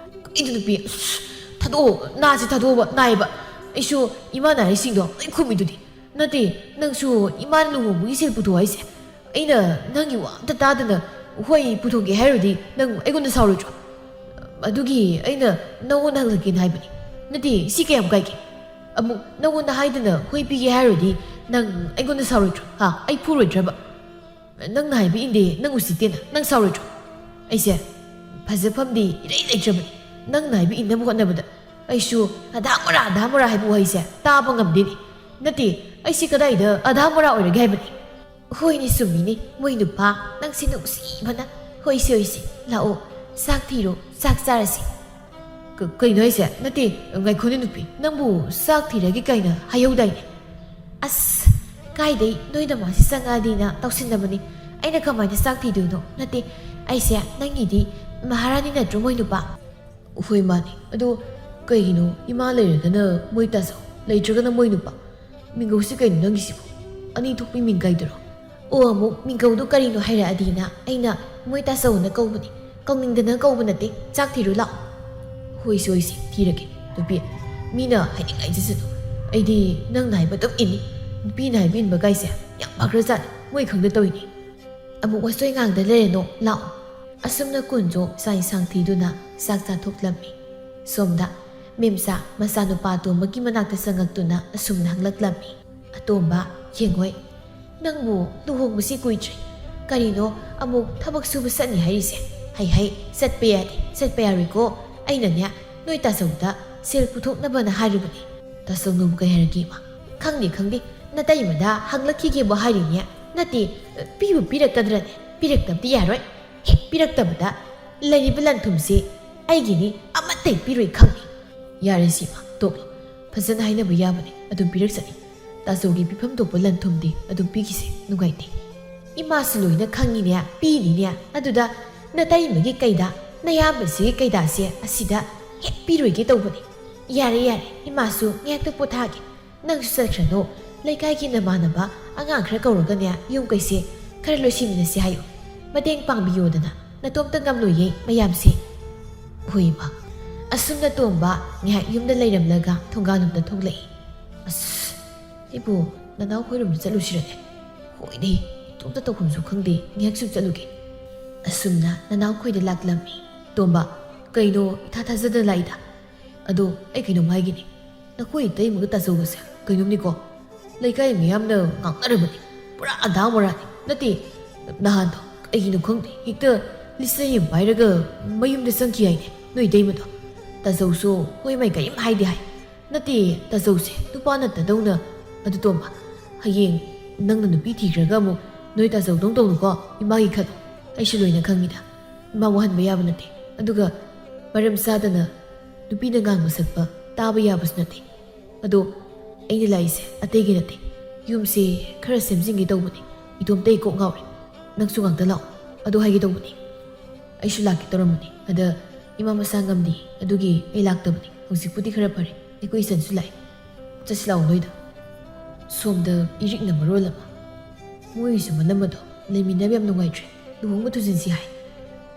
ꯀꯩꯅꯣ ꯅꯨꯄꯤ, ꯑꯁ, ꯊꯥꯗꯣꯛꯑꯣ, ꯅꯥꯁꯦ ꯊꯥꯗꯣꯛꯑꯣꯕ, ꯅꯥꯏꯌꯦꯕ꯫ ꯑꯩꯁꯨ ꯏꯃꯥꯅ ꯍꯥꯏꯔꯤꯁꯤꯡꯗꯣ ꯂꯣꯏ ꯈꯨꯝꯃꯤꯗꯨꯗꯤ꯫ ꯅꯠꯇꯦ, ꯅꯪꯁꯨ ꯏꯃꯥꯅ ꯂꯨꯍꯣꯡꯕꯒꯤ ꯁꯦꯜ ꯄꯨꯊꯣꯛ ꯍꯥꯏꯁꯦ, ꯑꯩꯅ ꯅꯪꯒꯤ ꯋꯥ ꯑꯝꯇ ꯇꯥꯗꯅ ꯍꯣꯏ ꯄꯨꯊꯣꯛꯀꯦ ꯍꯥꯏꯔꯨꯔꯗꯤ ꯅꯪ ꯑꯩꯉꯣꯟꯗ ꯁꯥꯎꯔꯣꯏꯗ꯭ꯔꯣ? ꯑꯗꯨꯒꯤ ꯑꯩꯅ ꯅꯪꯉꯣꯟꯗ ꯍꯪꯂꯛꯀꯦꯅ ꯍꯥꯏꯕꯅꯤ꯫ ꯅꯠꯇꯦ, ꯁꯤ ꯀꯌꯥꯝ ꯀꯥꯏꯒꯦ? ꯑꯃꯨꯛ ꯅꯪꯉꯣꯟꯗ ꯍꯥꯏꯗꯅ ꯍꯣꯏ ꯄꯤꯒꯦ ꯍꯥꯏꯔꯨꯔꯗꯤ ꯅꯪ ꯑꯩꯉꯣꯟꯗ ꯁꯥꯎꯔꯣꯏꯗ꯭ꯔꯣ? ꯍꯥ? ꯑꯩ ꯐꯨꯔꯣꯏꯗ꯭ꯔꯕ? ꯅꯪꯅ ꯍꯥꯏꯕ ꯏꯟꯗꯦ, ꯅꯪ ꯎꯁꯤꯠꯇꯦꯅ ꯅꯪ ꯁꯥꯎꯔꯣꯏꯗ꯭ꯔꯣ? ꯑꯩꯁꯦ ꯐꯖꯐꯝꯗꯤ ꯏꯔꯩ ꯂꯩꯇ꯭ꯔꯕꯅꯤ꯫ ꯅꯪꯅ ꯍꯥꯏꯕ ꯏꯟꯅꯕ ꯍꯣꯠꯅꯕꯗ ꯑꯩꯁꯨ ꯑꯙꯥ ꯃꯣꯔꯥ, ꯑꯙꯥ ꯃꯣꯔꯥ ꯍꯥꯏꯕ ꯋꯥꯍꯩꯁꯦ ꯇꯥꯕ ꯉꯝꯗꯦꯅꯦ꯫ ꯅꯠꯇꯦ, ꯑꯩꯁꯦ ꯀꯗꯥꯏꯗ ꯑꯙꯥ ꯃꯣꯔꯥ ꯑꯣꯏꯔꯒꯦ ꯍꯥꯏꯕꯅꯤ? ꯍꯣꯏꯅꯦ, ꯆꯨꯝꯃꯤꯅꯦ, ꯃꯣꯏ ꯅꯨꯄꯥ, ꯅꯪꯁꯦ ꯅꯨꯡꯁꯤꯕꯅ꯫ ꯍꯣꯏꯁꯦ, ꯍꯣꯏꯁꯦ, ꯂꯥꯛꯑꯣ, ꯆꯥꯛ ꯊꯤꯔꯣ, ꯆꯥꯛ ꯆꯥꯔꯁꯤ꯫ ꯀ-, ꯀꯩꯅꯣ ꯍꯥꯏꯁꯦ? ꯅꯠꯇꯦ, ꯉꯥꯏꯈꯣꯅꯦ ꯅꯨꯄꯤ, ꯅꯪꯕꯨ ꯆꯥꯛ ꯊꯤꯔꯒꯦ ꯀꯥꯏꯅ ꯍꯥꯏꯍꯧꯗꯥꯏꯅꯦ? ꯑꯁ, ꯀꯥꯏꯗꯩ ꯅꯣꯏ ꯅꯃꯥꯁꯤ ꯆꯪꯉꯛꯑꯗꯤꯅ ꯇꯧꯁꯤꯟꯅꯕꯅꯤ꯫ ꯑꯩꯅ ꯀꯃꯥꯏꯅ ꯆꯥꯛ ꯊꯤꯗꯣꯏꯅꯣ? ꯅꯠꯇꯦ, ꯑꯩꯁꯦ ꯅꯪꯒꯤꯗꯤ ꯃꯍꯥꯔꯥꯅꯤ ꯅꯠꯇ꯭ꯔꯣ, ꯃꯣꯏ ꯅꯨꯄꯥ? ꯍꯣꯏ, ꯃꯥꯅꯤ꯫ ꯑꯗꯣ ꯀꯩꯒꯤꯅꯣ ꯏꯃꯥ ꯂꯩꯔꯒꯅ ꯃꯣꯏ ꯇꯥꯆꯧ, ꯂꯩꯇ꯭ꯔꯒꯅ ꯃꯣꯏ ꯅꯨꯄꯥ? ꯃꯤꯡꯒꯧꯁꯤ ꯀꯩꯅꯣ ꯅꯪꯒꯤꯁꯤꯕꯣ? ꯑꯅꯤ ꯊꯣꯛꯄꯤ ꯃꯤꯡ ꯀꯥꯏꯗꯨꯔꯣ? ꯑꯣ, ꯑꯃꯨꯛ ꯃꯤꯡꯒꯧꯗꯣ ꯀꯔꯤꯅꯣ ꯍꯥꯏꯔꯛꯑꯗꯤꯅ ꯑꯩꯅ ꯃꯣꯏ ꯇꯥꯆꯧꯅ ꯀꯧꯕꯅꯤ, ꯀꯧꯅꯤꯡꯗꯅ ꯀꯧꯕ ꯅꯠꯇꯦ꯫ ꯆꯥꯛ ꯊꯤꯔꯨ ꯂꯥꯛꯑꯣ꯫ ꯍꯣꯏꯁꯦ, ꯍꯣꯏꯁꯦ, ꯊꯤꯔꯒꯦ꯫ ꯅꯨꯄꯤ, ꯃꯤꯅ ꯍꯥꯏꯅꯤꯡꯉꯥꯏ ꯆꯠꯁꯅꯨ꯫ ꯑꯩꯗꯤ ꯅꯪꯅ ꯍꯥꯏꯕ ꯑꯗꯨꯝ ꯏꯟꯅꯤ꯫ ꯅꯨꯄꯤꯅ ꯍꯥꯏꯕ ꯏꯟꯕ ꯀꯥꯏꯁꯦ ꯌꯥꯝ ꯐꯈ꯭ꯔꯖꯥꯠꯅꯤ, ꯃꯣꯏ ꯈꯪꯗ ꯇꯧꯔꯤꯅꯤ꯫ ꯑꯃꯨꯛ ꯋꯥꯆꯣꯏ ꯉꯥꯡꯗ ꯂꯩꯔꯅꯨ, ꯂꯥꯛꯑꯣ꯫ ꯑꯁꯨꯝꯅ ꯀꯨꯟꯖꯣ ꯆꯥꯛ ꯏꯟꯁꯥꯡ ꯊꯤꯗꯨꯅ ꯆꯥꯛ ꯆꯥꯊꯣꯛꯂꯝꯃꯤ꯫ ꯁꯣꯝꯗ ꯃꯦꯝꯆꯥ ꯃꯆꯥꯅꯨꯄꯥ ꯑꯇꯣꯝꯕꯒꯤ ꯃꯅꯥꯛꯇ ꯆꯪꯉꯛꯇꯨꯅ ꯑꯁꯨꯝꯅ ꯍꯪꯂꯛꯂꯝꯃꯤ, "ꯑꯇꯣꯝꯕ, ꯌꯦꯡꯉꯣꯏ, ꯅꯪꯕꯨ ꯂꯨꯍꯣꯡꯕꯁꯤ ꯀꯨꯏꯗ꯭ꯔꯤ꯫ ꯀꯔꯤꯅꯣ ꯑꯃꯨꯛ ꯊꯕꯛ ꯁꯨꯕ ꯆꯠꯅꯤ ꯍꯥꯏꯔꯤꯁꯦ? ꯍꯩ ꯍꯩ, ꯆꯠꯄ ꯌꯥꯗꯦ, ꯆꯠꯄ ꯌꯥꯔꯣꯏꯀꯣ꯫ ꯑꯩꯅꯅꯦ, ꯅꯣꯏ ꯇꯥꯆꯧꯗ ꯁꯦꯜ ꯄꯨꯊꯣꯛꯅꯕꯅ ꯍꯥꯏꯔꯨꯕꯅꯤ꯫" "ꯇꯥꯆꯧꯅꯕꯨ ꯀꯩ ꯍꯥꯏꯔꯛꯀꯦ ꯏꯃꯥ?" "ꯈꯪꯗꯦ, ꯈꯪꯗꯦ, ꯅꯇꯩꯃꯗ ꯍꯪꯂꯛꯈꯤꯒꯦꯕꯨ ꯍꯥꯏꯔꯤꯅꯦ꯫ ꯅꯠꯇꯦ, ꯄꯤꯕꯨ ꯄꯤꯔꯛꯀꯗ꯭ꯔꯅꯦ? ꯄꯤꯔꯛꯇꯕꯗꯤ ꯌꯥꯔꯣꯏ꯫ ꯍꯦꯛ ꯄꯤꯔꯛꯇꯕꯗ ꯂꯩꯔꯤꯕ ꯂꯟ ꯊꯨꯝꯁꯤ ꯑꯩꯒꯤꯅꯤ, ꯑꯃꯠꯇ ꯍꯦꯛ ꯄꯤꯔꯣꯏ, ꯈꯪꯉꯤ꯫" "ꯌꯥꯔꯦ ꯁꯤꯃ, ꯇꯣꯛꯂꯣ꯫ ꯐꯖꯅ ꯍꯥꯏꯅꯕ ꯌꯥꯕꯅꯤ, ꯑꯗꯨꯝ ꯄꯤꯔꯛꯆꯅꯤ꯫ ꯇꯥꯆꯧꯒꯤ ꯄꯤꯐꯝ ꯊꯣꯛꯄ ꯂꯟ ꯊꯨꯝꯗꯤ ꯑꯗꯨꯝ ꯄꯤꯈꯤꯁꯦ, ꯅꯨꯡꯉꯥꯏꯇꯦ꯫" "ꯏꯃꯥꯁꯨ ꯂꯣꯏꯅ ꯈꯪꯉꯤꯅꯦ, ꯄꯤꯅꯤꯅꯦ꯫ ꯑꯗꯨꯗ ꯅꯇꯩꯃꯒꯤ ꯀꯩꯗ, ꯅꯌꯥꯝꯕꯁꯤꯒꯤ ꯀꯩꯗꯥꯁꯦ ꯑꯁꯤꯗ ꯍꯦꯛ ꯄꯤꯔꯣꯏꯒꯦ ꯇꯧꯕꯅꯤ꯫" "ꯌꯥꯔꯦ, ꯌꯥꯔꯦ, ꯏꯃꯥꯁꯨ ꯉꯥꯏꯍꯥꯛꯇ ꯄꯣꯊꯥꯒꯦ꯫ ꯅꯪꯁꯨ ꯆꯠꯈ꯭ꯔꯅꯨ꯫ ꯂꯩꯀꯥꯏꯒꯤ ꯅꯃꯥꯟꯅꯕ ꯑꯉꯥꯡ ꯈꯔ ꯀꯧꯔꯒꯅꯦ, ꯌꯨꯝ ꯀꯩꯁꯦ ꯈꯔ ꯂꯣꯏꯁꯤꯟꯃꯤꯟꯅꯁꯤ ꯍꯥꯏꯌꯨ꯫ ꯃꯇꯦꯡ ꯄꯥꯡꯕꯤꯌꯣꯗꯅ꯫ ꯅꯇꯣꯝꯇ ꯉꯝꯂꯣꯏꯌꯦ ꯃꯌꯥꯝꯁꯦ꯫" "ꯍꯣꯏ, ꯏꯃꯥ꯫" ꯑꯁꯨꯝꯅ ꯇꯣꯝꯕ ꯉꯥꯏꯍꯥꯛ ꯌꯨꯝꯗ ꯂꯩꯔꯝꯂꯒ ꯊꯣꯡꯒꯥꯜꯂꯣꯝꯗ ꯊꯣꯛꯂꯛꯏ꯫ "ꯑꯁ, ꯑꯩꯕꯨ ꯅꯅꯥꯎ ꯈꯣꯏꯔꯣꯝꯗ ꯆꯠꯂꯨꯁꯤꯔꯅꯦ? ꯍꯣꯏꯅꯦ, ꯏꯇꯣꯝꯇ ꯇꯧꯐꯝꯁꯨ ꯈꯪꯗꯦ, ꯉꯥꯏꯍꯥꯛꯁꯨ ꯆꯠꯂꯨꯒꯦ꯫ ꯑꯁꯨꯝꯅ ꯅꯅꯥꯎ ꯈꯣꯏꯗ ꯂꯥꯛꯂꯝꯃꯤ꯫ ꯇꯣꯝꯕ, ꯀꯩꯅꯣ ꯏꯊꯥ ꯊꯥꯖꯗꯅ ꯂꯥꯛꯏꯗ? ꯑꯗꯣ ꯑꯩ ꯀꯩꯅꯣꯝ ꯍꯥꯏꯒꯦꯅꯦ, ꯅꯈꯣꯏ ꯏꯇꯩꯃꯒ ꯇꯥꯆꯧꯒꯁꯦ ꯀꯩꯅꯣꯝꯅꯤꯀꯣ꯫ ꯂꯩꯀꯥꯏ ꯃꯤꯌꯥꯝꯅ ꯉꯥꯡꯅꯔꯕꯅꯤ, ꯄꯨꯔꯥ ꯑꯗꯥ ꯃꯣꯔꯥꯅꯤ꯫ ꯅꯠꯇꯦ, ꯅꯍꯥꯟꯗꯣ ꯀꯩꯒꯤꯅꯣ ꯈꯪꯗꯦ, ꯍꯦꯛꯇ ꯂꯤꯆꯩ ꯑꯃ ꯄꯥꯏꯔꯒ ꯃꯌꯨꯝꯗ ꯆꯪꯈꯤ ꯍꯥꯏꯅꯦ ꯅꯣꯏ ꯏꯇꯩꯃꯗꯣ꯫ ꯇꯥꯆꯧꯁꯨ ꯍꯣꯏ ꯃꯥꯏ ꯀꯔꯤꯝ ꯍꯥꯏꯗꯦ ꯍꯥꯏ꯫ ꯅꯠꯇꯦ, ꯇꯥꯆꯧꯁꯦ ꯅꯨꯄꯥ ꯅꯠꯇꯗꯧꯅ꯫ ꯑꯗꯨ ꯇꯣꯝꯕ, ꯍꯌꯦꯡ ꯅꯪꯅ ꯅꯨꯄꯤ ꯊꯤꯈ꯭ꯔꯒ ꯑꯃꯨꯛ ꯅꯣꯏ ꯇꯥꯆꯧꯗꯧ ꯇꯧꯅꯨꯀꯣ, ꯏꯃꯥꯒꯤ ꯈꯜꯂꯨ꯫ ꯑꯩꯁꯨ ꯂꯣꯏꯅ ꯈꯪꯉꯤꯗ, ꯏꯃꯥ ꯋꯥꯍꯟꯕ ꯌꯥꯕ ꯅꯠꯇꯦ꯫ ꯑꯗꯨꯒ ꯃꯔꯝ ꯆꯥꯗꯅ ꯅꯨꯄꯤꯅ ꯉꯥꯡꯕ ꯁꯛꯄ ꯇꯥꯕ ꯌꯥꯕꯁꯨ ꯅꯠꯇꯦ꯫ ꯑꯗꯣ ꯑꯩꯅ ꯂꯥꯛꯏꯁꯦ ꯑꯇꯩꯒꯤ ꯅꯠꯇꯦ, ꯌꯨꯝꯁꯦ ꯈꯔ ꯁꯦꯝꯖꯤꯟꯒꯦ ꯇꯧꯕꯅꯦ꯫ ꯏꯇꯣꯝꯇ ꯑꯩ ꯀꯣꯛ ꯉꯥꯎꯔꯦ꯫ ꯅꯪꯁꯨ ꯉꯥꯛꯇ ꯂꯥꯛꯑꯣ, ꯑꯗꯨ ꯍꯥꯏꯒꯦ ꯇꯧꯕꯅꯦ꯫ ꯑꯩꯁꯨ ꯂꯥꯛꯀꯦ ꯇꯧꯔꯝꯕꯅꯤ, ꯑꯗ ꯏꯃꯥ ꯃꯁꯥ ꯉꯝꯗꯦ, ꯑꯗꯨꯒꯤ ꯑꯩ ꯂꯥꯛꯇꯕꯅꯤ꯫ ꯍꯧꯖꯤꯛꯄꯨꯗꯤ ꯈꯔ ꯐꯔꯦ, ꯑꯩꯈꯣꯏ ꯏꯆꯟꯁꯨ ꯂꯥꯛꯑꯦ꯫ ꯆꯠꯁꯤ ꯂꯥꯛꯑꯣ ꯅꯣꯏꯗ꯫ ꯁꯣꯝꯗ ꯏꯔꯤꯛꯅ ꯃꯔꯣꯜ ꯑꯃ꯫ ꯃꯣꯏꯒꯤꯁꯨ ꯃꯅꯝ ꯑꯗꯣ ꯂꯩꯃꯤꯟꯅꯕ ꯌꯥꯝ ꯅꯨꯡꯉꯥꯏꯇ꯭ꯔꯦ, ꯂꯨꯍꯣꯡꯕ ꯊꯨꯖꯤꯟꯁꯤ ꯍꯥꯏ꯫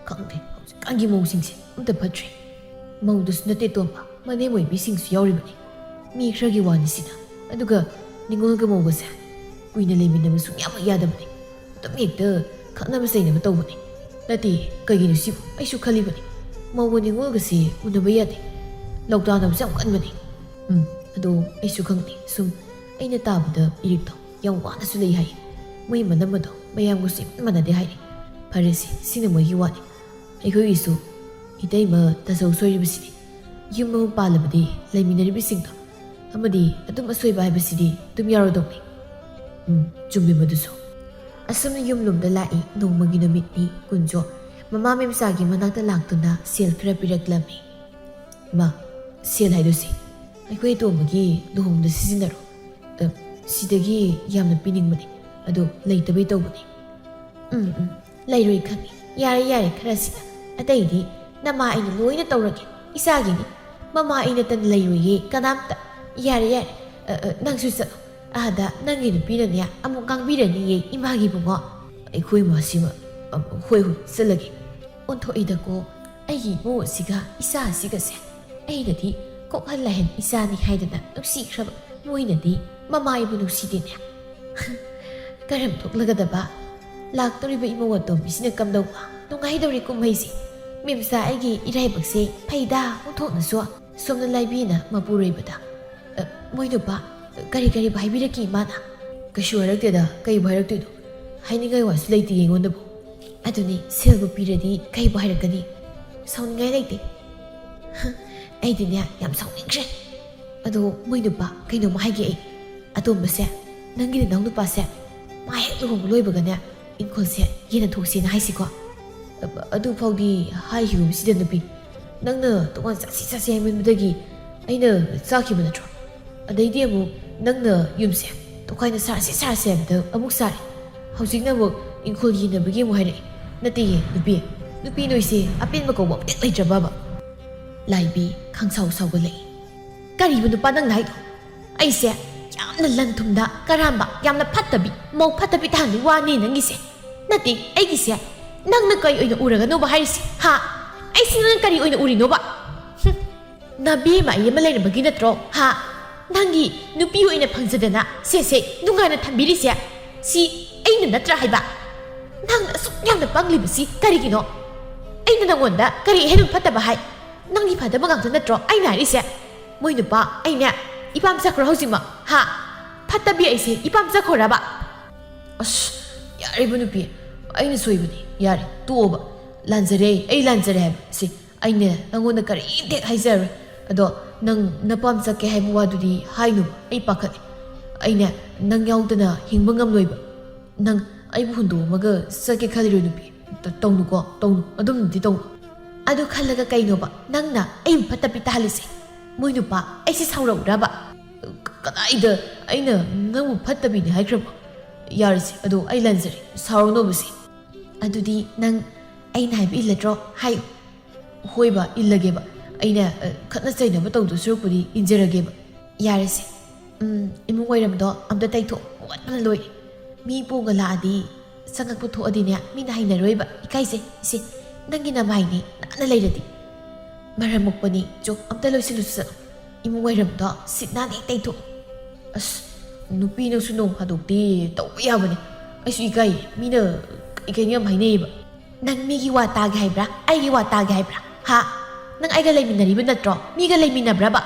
ꯈꯪꯗꯦ, ꯍꯧꯖꯤꯛꯀꯥꯟꯒꯤ ꯃꯧꯁꯤꯡꯁꯦ ꯑꯝꯇ ꯐꯠꯇ꯭ꯔꯦ꯫ ꯃꯧꯗꯁꯨ ꯅꯠꯇꯦ ꯇꯣꯝꯕ, ꯃꯅꯦꯝ ꯑꯣꯏꯕꯤꯁꯤꯡꯁꯨ ꯌꯥꯎꯔꯤꯕꯅꯤ꯫ ꯃꯤ ꯈꯔꯒꯤ ꯋꯥꯅꯤ ꯁꯤꯅ꯫ ꯑꯗꯨꯒ ꯅꯤꯉꯣꯜꯒ ꯃꯧꯒꯁꯦ ꯀꯨꯏꯅ ꯂꯩꯃꯤꯟꯅꯕ ꯁꯨꯡꯌꯥꯃꯛ ꯌꯥꯗꯕꯅꯤ꯫ ꯑꯗꯨꯝ ꯍꯦꯛꯇ ꯈꯠꯅꯕ ꯆꯩꯅꯕ ꯇꯧꯕꯅꯤ꯫ ꯅꯠꯇꯦ, ꯀꯩꯒꯤꯅꯣ ꯁꯤꯕꯨ? ꯑꯩꯁꯨ ꯈꯜꯂꯤꯕꯅꯤ, ꯃꯧꯒ ꯅꯤꯉꯣꯜꯒꯁꯤ ꯎꯅꯕ ꯌꯥꯗꯦ, ꯂꯧꯇꯥꯅꯕꯁꯨ ꯌꯥꯝ ꯀꯟꯕꯅꯤ꯫ ꯎꯝ, ꯑꯗꯣ ꯑꯩꯁꯨ ꯈꯪꯗꯦ, ꯁꯨꯝ ꯑꯩꯅ ꯇꯥꯕꯗ ꯏꯔꯤꯛꯇꯣ ꯌꯥꯝ ꯋꯥꯅꯁꯨ ꯂꯩ ꯍꯥꯏ꯫ ꯃꯣꯏ ꯃꯅꯝ ꯑꯗꯣ ꯃꯌꯥꯝꯒꯁꯨ ꯏꯃꯥꯟ ꯃꯥꯟꯅꯗꯦ ꯍꯥꯏꯔꯤ꯫ ꯐꯔꯦꯁꯦ, ꯁꯤꯅ ꯃꯣꯏꯒꯤ ꯋꯥꯅꯤ꯫ ꯑꯩꯈꯣꯏꯒꯤꯁꯨ ꯏꯇꯩꯃ ꯇꯥꯆꯧ ꯁꯣꯏꯔꯤꯕꯁꯤꯗꯤ ꯌꯨꯝ ꯑꯃ ꯄꯥꯜꯂꯕꯗꯤ ꯂꯩꯃꯤꯟꯅꯔꯤꯕꯁꯤꯡꯗꯣ ꯑꯃꯗꯤ ꯑꯗꯨꯝ ꯑꯁꯣꯏꯕ ꯍꯥꯏꯕꯁꯤꯗꯤ ꯑꯗꯨꯝ ꯌꯥꯎꯔꯗꯧꯅꯤ꯫ ꯎꯝ, ꯆꯨꯝꯃꯤ ꯃꯗꯨꯁꯨ꯫ ꯑꯁꯨꯝꯅ ꯌꯨꯝꯂꯣꯝꯗ ꯂꯥꯛꯏ꯫ ꯅꯣꯡꯃꯒꯤ ꯅꯨꯃꯤꯠꯅꯤ꯫ ꯀꯨꯟꯖꯣ ꯃꯃꯥ ꯃꯦꯝꯆꯥꯒꯤ ꯃꯅꯥꯛꯇ ꯂꯥꯛꯇꯨꯅ ꯁꯦꯜ ꯈꯔ ꯄꯤꯔꯛꯂꯝꯃꯤ꯫ ꯏꯃꯥ, ꯁꯦꯜ ꯍꯥꯏꯗꯣꯏꯁꯦ ꯑꯩꯈꯣꯏ ꯑꯇꯣꯝꯕꯒꯤ ꯂꯨꯍꯣꯡꯕꯗ ꯁꯤꯖꯤꯟꯅꯔꯣ꯫ ꯑ, ꯁꯤꯗꯒꯤ ꯌꯥꯝꯅ ꯄꯤꯅꯤꯡꯕꯅꯦ, ꯑꯗꯣ ꯂꯩꯇꯕꯩ ꯇꯧꯕꯅꯦ꯫ ꯎꯝ, ꯎꯝ, ꯂꯩꯔꯣꯏ ꯈꯪꯉꯤ꯫ ꯌꯥꯔꯦ, ꯌꯥꯔꯦ, ꯈꯔꯁꯤꯅ꯫ ꯑꯇꯩꯗꯤ ꯅꯃꯥ ꯑꯩꯅ ꯂꯣꯏꯅ ꯇꯧꯔꯒꯦ, ꯏꯆꯥꯒꯤꯅꯤ꯫ ꯃꯃꯥ ꯑꯩ ꯅꯠꯇꯅ ꯂꯩꯔꯣꯏꯌꯦ ꯀꯅꯥꯝꯇ꯫ ꯌꯥꯔꯦ, ꯌꯥꯔꯦ, ꯑ, ꯑ, ꯅꯪꯁꯨ ꯆꯠꯂꯣ꯫ ꯑꯥꯗ ꯅꯪꯒꯤ ꯅꯨꯄꯤꯅꯅꯦ ꯑꯃꯨꯛ ꯉꯥꯡꯕꯤꯔꯅꯤꯌꯦ ꯏꯃꯥꯒꯤ ꯏꯕꯨꯡꯉꯣ꯫ ꯑꯩꯈꯣꯏ ꯃꯥꯁꯤꯃ, ꯑ, ꯍꯣꯏ, ꯍꯣꯏ, ꯆꯠꯂꯒꯦ꯫ ꯑꯣꯟꯊꯣꯛꯏꯗꯀꯣ, ꯑꯩꯒꯤ ꯏꯃꯧ ꯑꯁꯤꯒ ꯏꯆꯥ ꯑꯁꯤꯒꯁꯦ꯫ ꯑꯩꯅꯗꯤ ꯀꯣꯛꯍꯜ ꯂꯥꯏꯍꯟ ꯏꯆꯥꯅꯤ ꯍꯥꯏꯗꯅ ꯅꯨꯡꯁꯤꯈ꯭ꯔꯕ, ꯃꯣꯏꯅꯗꯤ ꯃꯃꯥ ꯑꯩꯕꯨ ꯅꯨꯡꯁꯤꯗꯦꯅꯦ꯫ ꯀꯔꯝ ꯊꯣꯛꯂꯒꯗꯕ? ꯂꯥꯛꯇꯧꯔꯤꯕ ꯏꯃꯧ ꯑꯇꯣꯝꯕꯤꯁꯤꯅ ꯀꯝꯗꯧꯕ? ꯅꯨꯡꯉꯥꯏꯗꯧꯔꯤ ꯀꯨꯝꯍꯩꯁꯦ꯫ ꯃꯦꯝꯆꯥ ꯑꯩꯒꯤ ꯏꯔꯥꯏꯕꯛꯁꯦ ꯐꯩꯗ ꯑꯣꯟꯊꯣꯛꯅꯁꯨ꯫ ꯁꯣꯝꯅ ꯂꯥꯏꯕꯤꯅ ꯃꯄꯨꯔꯣꯏꯕꯗ, "ꯑ, ꯃꯣꯏ ꯅꯨꯄꯥ, ꯀꯔꯤ ꯀꯔꯤꯕꯨ ꯍꯥꯏꯕꯤꯔꯛꯀꯦ ꯏꯃꯥꯅ?" "ꯀꯩꯁꯨ ꯍꯥꯏꯔꯛꯇꯦꯗ, ꯀꯩꯕꯨ ꯍꯥꯏꯔꯛꯇꯣꯏꯅꯣ? ꯍꯥꯏꯅꯤꯡꯉꯥꯏ ꯋꯥꯁꯨ ꯂꯩꯇꯦ ꯑꯩꯉꯣꯟꯗꯕꯨ꯫ ꯑꯗꯨꯅꯤ, ꯁꯦꯜꯕꯨ ꯄꯤꯔꯗꯤ ꯀꯩꯕꯨ ꯍꯥꯏꯔꯛꯀꯅꯤ? ꯁꯥꯎꯅꯤꯡꯉꯥꯏ ꯂꯩꯇꯦ꯫" ꯑꯩꯗꯤꯅꯦ, ꯌꯥꯝ ꯁꯥꯎꯅꯤꯡꯈ꯭ꯔꯦ꯫ "ꯑꯗꯣ ꯃꯣꯏ ꯅꯨꯄꯥ, ꯀꯩꯅꯣꯝꯃ ꯍꯥꯏꯒꯦ ꯑꯩ꯫ ꯑꯇꯣꯝꯕꯁꯦ, ꯅꯪꯒꯤ ꯅꯅꯥꯎ ꯅꯨꯄꯥꯁꯦ, ꯃꯥ ꯍꯦꯛ ꯂꯨꯍꯣꯡꯕ ꯂꯣꯏꯕꯒꯅꯦ, ꯏꯪꯈꯣꯜꯁꯦ ꯌꯦꯟꯅ ꯊꯣꯛꯁꯦꯅ ꯍꯥꯏꯁꯤꯀꯣ?" "ꯑ-, ꯑꯗꯨ ꯐꯥꯎꯗꯤ ꯍꯥꯏꯈꯤꯒꯨꯝꯁꯤꯗ ꯅꯨꯄꯤ꯫ ꯅꯪꯅ ꯇꯣꯉꯥꯟ ꯆꯥꯁꯤ ꯆꯥꯁꯤ ꯍꯥꯏꯃꯟꯕꯗꯒꯤ ꯑꯩꯅ ꯆꯥꯈꯤꯕ ꯅꯠꯇ꯭ꯔꯣ? ꯑꯗꯩꯗꯤ ꯑꯃꯨꯛ ꯅꯪꯅ ꯌꯨꯝꯁꯦ ꯇꯣꯈꯥꯏꯅ ꯁꯥꯔꯁꯤ ꯁꯥꯔꯁꯤ ꯍꯥꯏꯕꯗ ꯑꯃꯨꯛ ꯁꯥꯔꯦ꯫ ꯍꯧꯖꯤꯛꯅ ꯑꯃꯨꯛ ꯏꯪꯈꯣꯜ ꯌꯦꯟꯅꯕꯒꯤ ꯑꯃꯨꯛ ꯍꯥꯏꯔꯛꯏ꯫ ꯅꯠꯇꯦꯌꯦ ꯅꯨꯄꯤ, ꯅꯨꯄꯤ ꯅꯣꯏꯁꯦ ꯑꯄꯦꯟꯕ ꯀꯧꯕ ꯑꯝꯇ ꯂꯩꯇ꯭ꯔꯕꯕ?" ꯂꯥꯏꯕꯤ ꯈꯪꯁꯥꯎ ꯁꯥꯎꯒꯠꯂꯛꯏ꯫ "ꯀꯔꯤꯕ ꯅꯨꯄꯥ ꯅꯪꯅ ꯍꯥꯏꯗꯣ? ꯑꯩꯁꯦ ꯌꯥꯝꯅ ꯂꯟ ꯊꯨꯝꯗ ꯀꯔꯥꯝꯕ, ꯌꯥꯝꯅ ꯐꯠꯇꯕꯤ, ꯃꯧ ꯐꯠꯇꯕꯤ ꯇꯥꯍꯟꯕꯒꯤ ꯋꯥꯅꯤ ꯅꯪꯒꯤꯁꯦ꯫ ꯅꯠꯇꯦ, ꯑꯩꯒꯤꯁꯦ ꯅꯪꯅ ꯀꯔꯤ ꯑꯣꯏꯅ ꯎꯔꯒꯅꯣꯕ ꯍꯥꯏꯔꯤꯁꯦ, ꯍꯥ? ꯑꯩꯁꯦ ꯅꯪꯅ ꯀꯔꯤ ꯑꯣꯏꯅ ꯎꯔꯤꯅꯣꯕ? ꯍꯨꯝ, ꯅꯕꯦꯝꯃ ꯑꯩ ꯑꯃ ꯂꯩꯔꯝꯕꯒꯤ ꯅꯠꯇ꯭ꯔꯣ, ꯍꯥ? ꯅꯪꯒꯤ ꯅꯨꯄꯤ ꯑꯣꯏꯅ ꯐꯪꯖꯗꯅ ꯁꯦ ꯁꯦ ꯅꯨꯡꯉꯥꯏꯅ ꯊꯝꯕꯤꯔꯤꯁꯦ? ꯁꯤ ꯑꯩꯅ ꯅꯠꯇ꯭ꯔꯥ ꯍꯥꯏꯕ? ꯅꯪꯅ ꯑꯁꯨꯛ ꯌꯥꯝꯅ ꯄꯪꯂꯤꯕꯁꯤ ꯀꯔꯤꯒꯤꯅꯣ? ꯑꯩꯅ ꯅꯪꯉꯣꯟꯗ ꯀꯔꯤ ꯑꯍꯦꯟꯕ ꯐꯠꯇꯕ ꯍꯥꯏ? ꯅꯪꯒꯤ ꯐꯗꯕ ꯉꯥꯛꯇ ꯅꯠꯇ꯭ꯔꯣ ꯑꯩꯅ ꯍꯥꯏꯔꯤꯁꯦ? ꯃꯣꯏ ꯅꯨꯄꯥ, ꯑꯩꯅꯦ ꯏꯄꯥꯝ ꯆꯠꯈ꯭ꯔꯣ ꯍꯧꯖꯤꯛꯃꯛ, ꯍꯥ? ꯐꯠꯇꯕꯤ ꯑꯩꯁꯦ ꯏꯄꯥꯝ ꯆꯠꯈ꯭ꯔꯣꯔꯕ?" "ꯑꯁ, ꯌꯥꯔꯦꯕ ꯅꯨꯄꯤ, ꯑꯩꯅ ꯁꯣꯏꯕꯅꯤ, ꯌꯥꯔꯦ, ꯇꯣꯛꯑꯣꯕ꯫ ꯂꯥꯟꯖꯔꯦ, ꯑꯩ ꯂꯥꯟꯖꯔꯦ ꯍꯥꯏꯕ꯫ ꯁꯤ ꯑꯩꯅ ꯅꯪꯉꯣꯟꯗ ꯀꯔꯤꯝꯇ ꯍꯦꯛ ꯍꯥꯏꯖꯔꯣꯏ꯫ ꯑꯗꯣ ꯅꯪ ꯅꯄꯥꯝ ꯆꯠꯀꯦ ꯍꯥꯏꯕ ꯋꯥꯗꯨꯗꯤ ꯍꯥꯏꯅꯨ, ꯑꯩ ꯄꯥꯈꯠꯂꯦ꯫ ꯑꯩꯅꯦ ꯅꯪ ꯌꯥꯎꯗꯅ ꯍꯤꯡꯕ ꯉꯝꯂꯣꯏꯕ꯫ ꯅꯪ ꯑꯩꯕꯨ ꯍꯨꯟꯗꯣꯛꯑꯝꯃꯒ ꯆꯠꯀꯦ ꯈꯜꯂꯤꯔꯣ ꯅꯨꯄꯤ? ꯇ-, ꯇꯧꯅꯨꯀꯣ, ꯇꯧꯅꯨ, ꯑꯗꯨꯝꯗꯤ ꯇꯧꯅꯨ꯫" "ꯑꯗꯨ ꯈꯜꯂꯒ ꯀꯩꯅꯣꯕ ꯅꯪꯅ ꯑꯩꯕꯨ ꯐꯠꯇꯕꯤ ꯇꯥꯍꯜꯂꯤꯁꯦ? ꯃꯣꯏ ꯅꯨꯄꯥ, ꯑꯩꯁꯦ ꯁꯥꯎꯔꯛꯎꯔꯕ?" "ꯀꯗꯥꯏꯗ ꯑꯩꯅ ꯅꯪꯕꯨ ꯐꯠꯇꯕꯤꯅꯤ ꯍꯥꯏꯈ꯭ꯔꯕ? ꯌꯥꯔꯦꯁꯦ, ꯑꯗꯣ ꯑꯩ ꯂꯥꯟꯖꯔꯦ, ꯁꯥꯎꯔꯅꯣꯕꯁꯦ꯫" "ꯑꯗꯨꯗꯤ ꯅꯪ ꯑꯩꯅ ꯍꯥꯏꯕ ꯏꯜꯂꯗ꯭ꯔꯣ? ꯍꯥꯏꯌꯨ꯫" "ꯍꯣꯏꯕ, ꯏꯜꯂꯒꯦꯕ꯫ ꯑꯩꯅ, ꯑ, ꯈꯠꯅ ꯆꯩꯅꯕ ꯇꯧꯗꯧ ꯁꯔꯨꯛꯄꯨꯗꯤ ꯏꯟꯖꯔꯒꯦꯕ꯫" "ꯌꯥꯔꯦꯁꯦ꯫ ꯎꯝ, ꯏꯃꯨꯡ ꯋꯥꯏꯔꯝꯗꯣ ꯑꯝꯇ ꯇꯩꯊꯣꯛ, ꯃꯣꯠꯄꯅ ꯂꯣꯏꯔꯦ꯫ ꯃꯤ ꯄꯣꯡꯒ ꯂꯥꯛꯑꯗꯤ, ꯆꯪꯉꯛꯄ ꯊꯣꯛꯑꯗꯤꯅꯦ, ꯃꯤꯅ ꯍꯩꯅꯔꯣꯏꯕ, ꯏꯀꯥꯏꯖꯩ꯫ ꯏꯁꯦ, ꯅꯪꯒꯤ ꯅꯃꯥꯏꯅꯦ ꯅꯥꯟꯅ ꯂꯩꯔꯗꯤ꯫" "ꯃꯔꯝ ꯃꯣꯛꯄꯅꯤ, ꯆꯣ, ꯑꯝꯇ ꯂꯣꯏꯁꯤꯜꯂꯨꯁꯤ ꯆꯠꯂꯣ꯫ ꯏꯃꯨꯡ ꯋꯥꯏꯔꯝꯗꯣ ꯁꯤꯠ ꯅꯥꯟꯅ ꯍꯦꯛ ꯇꯩꯊꯣꯛ꯫" "ꯑꯁ, ꯅꯨꯄꯤ ꯅꯪꯁꯨ ꯅꯣꯡ ꯐꯥꯗꯣꯛꯇꯤ ꯇꯧꯕ ꯌꯥꯕꯅꯤ꯫ ꯑꯩꯁꯨ ꯏꯀꯥꯏ, ꯃꯤꯅ ꯀꯩ ꯀꯩꯅꯣ ꯌꯥꯝ ꯍꯥꯏꯅꯩꯌꯦꯕ꯫ ꯅꯪ ꯃꯤꯒꯤ ꯋꯥ ꯇꯥꯒꯦ ꯍꯥꯏꯕ꯭ꯔꯥ? ꯑꯩꯒꯤ ꯋꯥ ꯇꯥꯒꯦ ꯍꯥꯏꯕ꯭ꯔꯥ? ꯍꯥ? ꯅꯪ ꯑꯩꯒ ꯂꯩꯃꯤꯟꯅꯔꯤꯕ ꯅꯠꯇ꯭ꯔꯣ? ꯃꯤꯒ ꯂꯩꯃꯤꯟꯅꯕ꯭ꯔꯕ?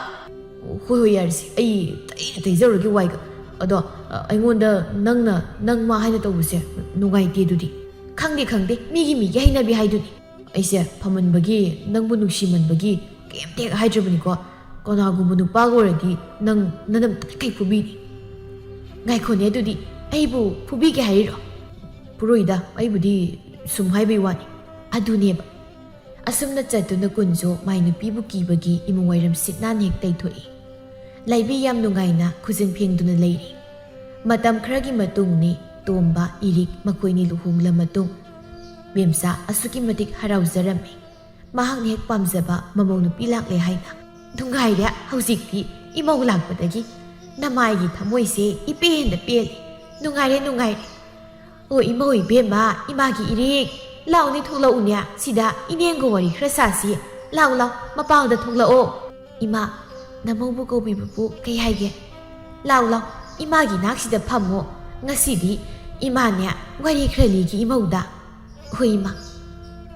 ꯍꯣꯏ ꯍꯣꯏ, ꯌꯥꯔꯦꯁꯦ, ꯑꯩ ꯇꯩꯅ ꯇꯩꯖꯔꯨꯔꯒꯦ ꯋꯥꯏꯒ꯫ ꯑꯗꯣ ꯑ, ꯑꯩꯉꯣꯟꯗ ꯅꯪꯅ ꯅꯪ ꯃꯥ ꯍꯥꯏꯅ ꯇꯧꯕꯁꯦ ꯅꯨꯡꯉꯥꯏꯇꯦ꯫ ꯑꯗꯨꯗꯤ ꯈꯪꯗꯦ ꯈꯪꯗꯦ, ꯃꯤꯒꯤ ꯃꯤꯒꯤ ꯍꯩꯅꯕꯤ ꯍꯥꯏꯗꯨꯅꯤ꯫ ꯑꯩꯁꯦ ꯐꯃꯟꯕꯒꯤ, ꯅꯪꯕꯨ ꯅꯨꯡꯁꯤꯃꯟꯕꯒꯤ ꯀꯩꯝꯇ ꯍꯦꯛ ꯍꯥꯏꯗ꯭ꯔꯕꯅꯤꯀꯣ꯫ ꯀꯅꯥꯒꯨꯝꯕ ꯅꯨꯄꯥꯒ ꯑꯣꯏꯔꯗꯤ ꯅꯪ ꯅꯅꯝ ꯇꯠꯈꯩ ꯐꯨꯕꯤꯅꯤ꯫ ꯉꯥꯏꯈꯣꯅꯦ, ꯑꯗꯨꯗꯤ ꯑꯩꯕꯨ ꯐꯨꯕꯤꯒꯦ ꯍꯥꯏꯔꯤꯔꯣ? ꯐꯨꯔꯣꯏꯗ, ꯑꯩꯕꯨꯗꯤ ꯁꯨꯝ ꯍꯥꯏꯕꯩ ꯋꯥꯅꯤ꯫ ꯑꯗꯨꯅꯦꯕ꯫ ꯑꯁꯨꯝꯅ ꯆꯠꯇꯨꯅ ꯀꯨꯟꯖꯣ ꯃꯥꯏ ꯅꯨꯄꯤꯕꯨ ꯀꯤꯕꯒꯤ ꯏꯃꯨꯡ ꯋꯥꯏꯔꯝ ꯁꯤꯠ ꯅꯥꯟꯅ ꯍꯦꯛ ꯇꯩꯊꯣꯛꯏ꯫ ꯂꯥꯏꯕꯤ ꯌꯥꯝ ꯅꯨꯡꯉꯥꯏꯅ ꯈꯨꯖꯤꯟ ꯐꯦꯡꯗꯨꯅ ꯂꯩꯔꯤ꯫ ꯃꯇꯝ ꯈꯔꯒꯤ ꯃꯇꯨꯡꯅꯤ ꯇꯣꯝꯕ, ꯏꯔꯤꯛ ꯃꯈꯣꯏꯅꯤ ꯂꯨꯍꯣꯡꯂ ꯃꯇꯨꯡ ꯃꯦꯝꯆꯥ ꯑꯁꯨꯛꯀꯤ ꯃꯇꯤꯛ ꯍꯔꯥꯎꯖꯔꯝꯃꯤ꯫ ꯃꯍꯥꯛꯅ ꯍꯦꯛ ꯄꯥꯝꯖꯕ ꯃꯃꯧ ꯅꯨꯄꯤ ꯂꯥꯛꯂꯦ ꯍꯥꯏꯅ꯫ ꯅꯨꯡꯉꯥꯏꯔꯦ ꯍꯧꯖꯤꯛꯇꯤ ꯏꯃꯧ ꯂꯥꯛꯄꯗꯒꯤ꯫ ꯅꯃꯥꯏꯒꯤ ꯊꯃꯣꯏꯁꯦ ꯏꯄꯦꯟꯗ ꯄꯦꯜꯂꯦ꯫ ꯅꯨꯡꯉꯥꯏꯔꯦ, ꯅꯨꯡꯉꯥꯏꯔꯦ꯫ ꯑꯣ ꯏꯃꯧ ꯏꯕꯦꯝꯃ, ꯏꯃꯥꯒꯤ ꯏꯔꯤꯛ, ꯂꯥꯎꯅꯦ, ꯊꯣꯛꯂꯛꯎꯅꯦ, ꯁꯤꯗ ꯏꯅꯦꯒ ꯋꯥꯔꯤ ꯈꯔ ꯁꯥꯁꯤ꯫ ꯂꯥꯎ, ꯂꯥꯎ, ꯃꯄꯥꯟꯗ ꯊꯣꯛꯂꯛꯑꯣ꯫ ꯏꯃꯥ, ꯅꯃꯧꯕꯨ ꯀꯧꯕꯤꯕꯕꯨ ꯀꯩ ꯍꯥꯏꯒꯦ? ꯂꯥꯎ, ꯂꯥꯎ, ꯏꯃꯥꯒꯤ ꯅꯥꯛꯁꯤꯗ ꯐꯝꯃꯣ꯫ ꯉꯁꯤꯗꯤ ꯏꯃꯥꯅꯦ ꯋꯥꯔꯤ ꯈꯔ ꯂꯤꯒꯦ ꯏꯃꯧꯗ꯫ ꯍꯣꯏ ꯏꯃꯥ꯫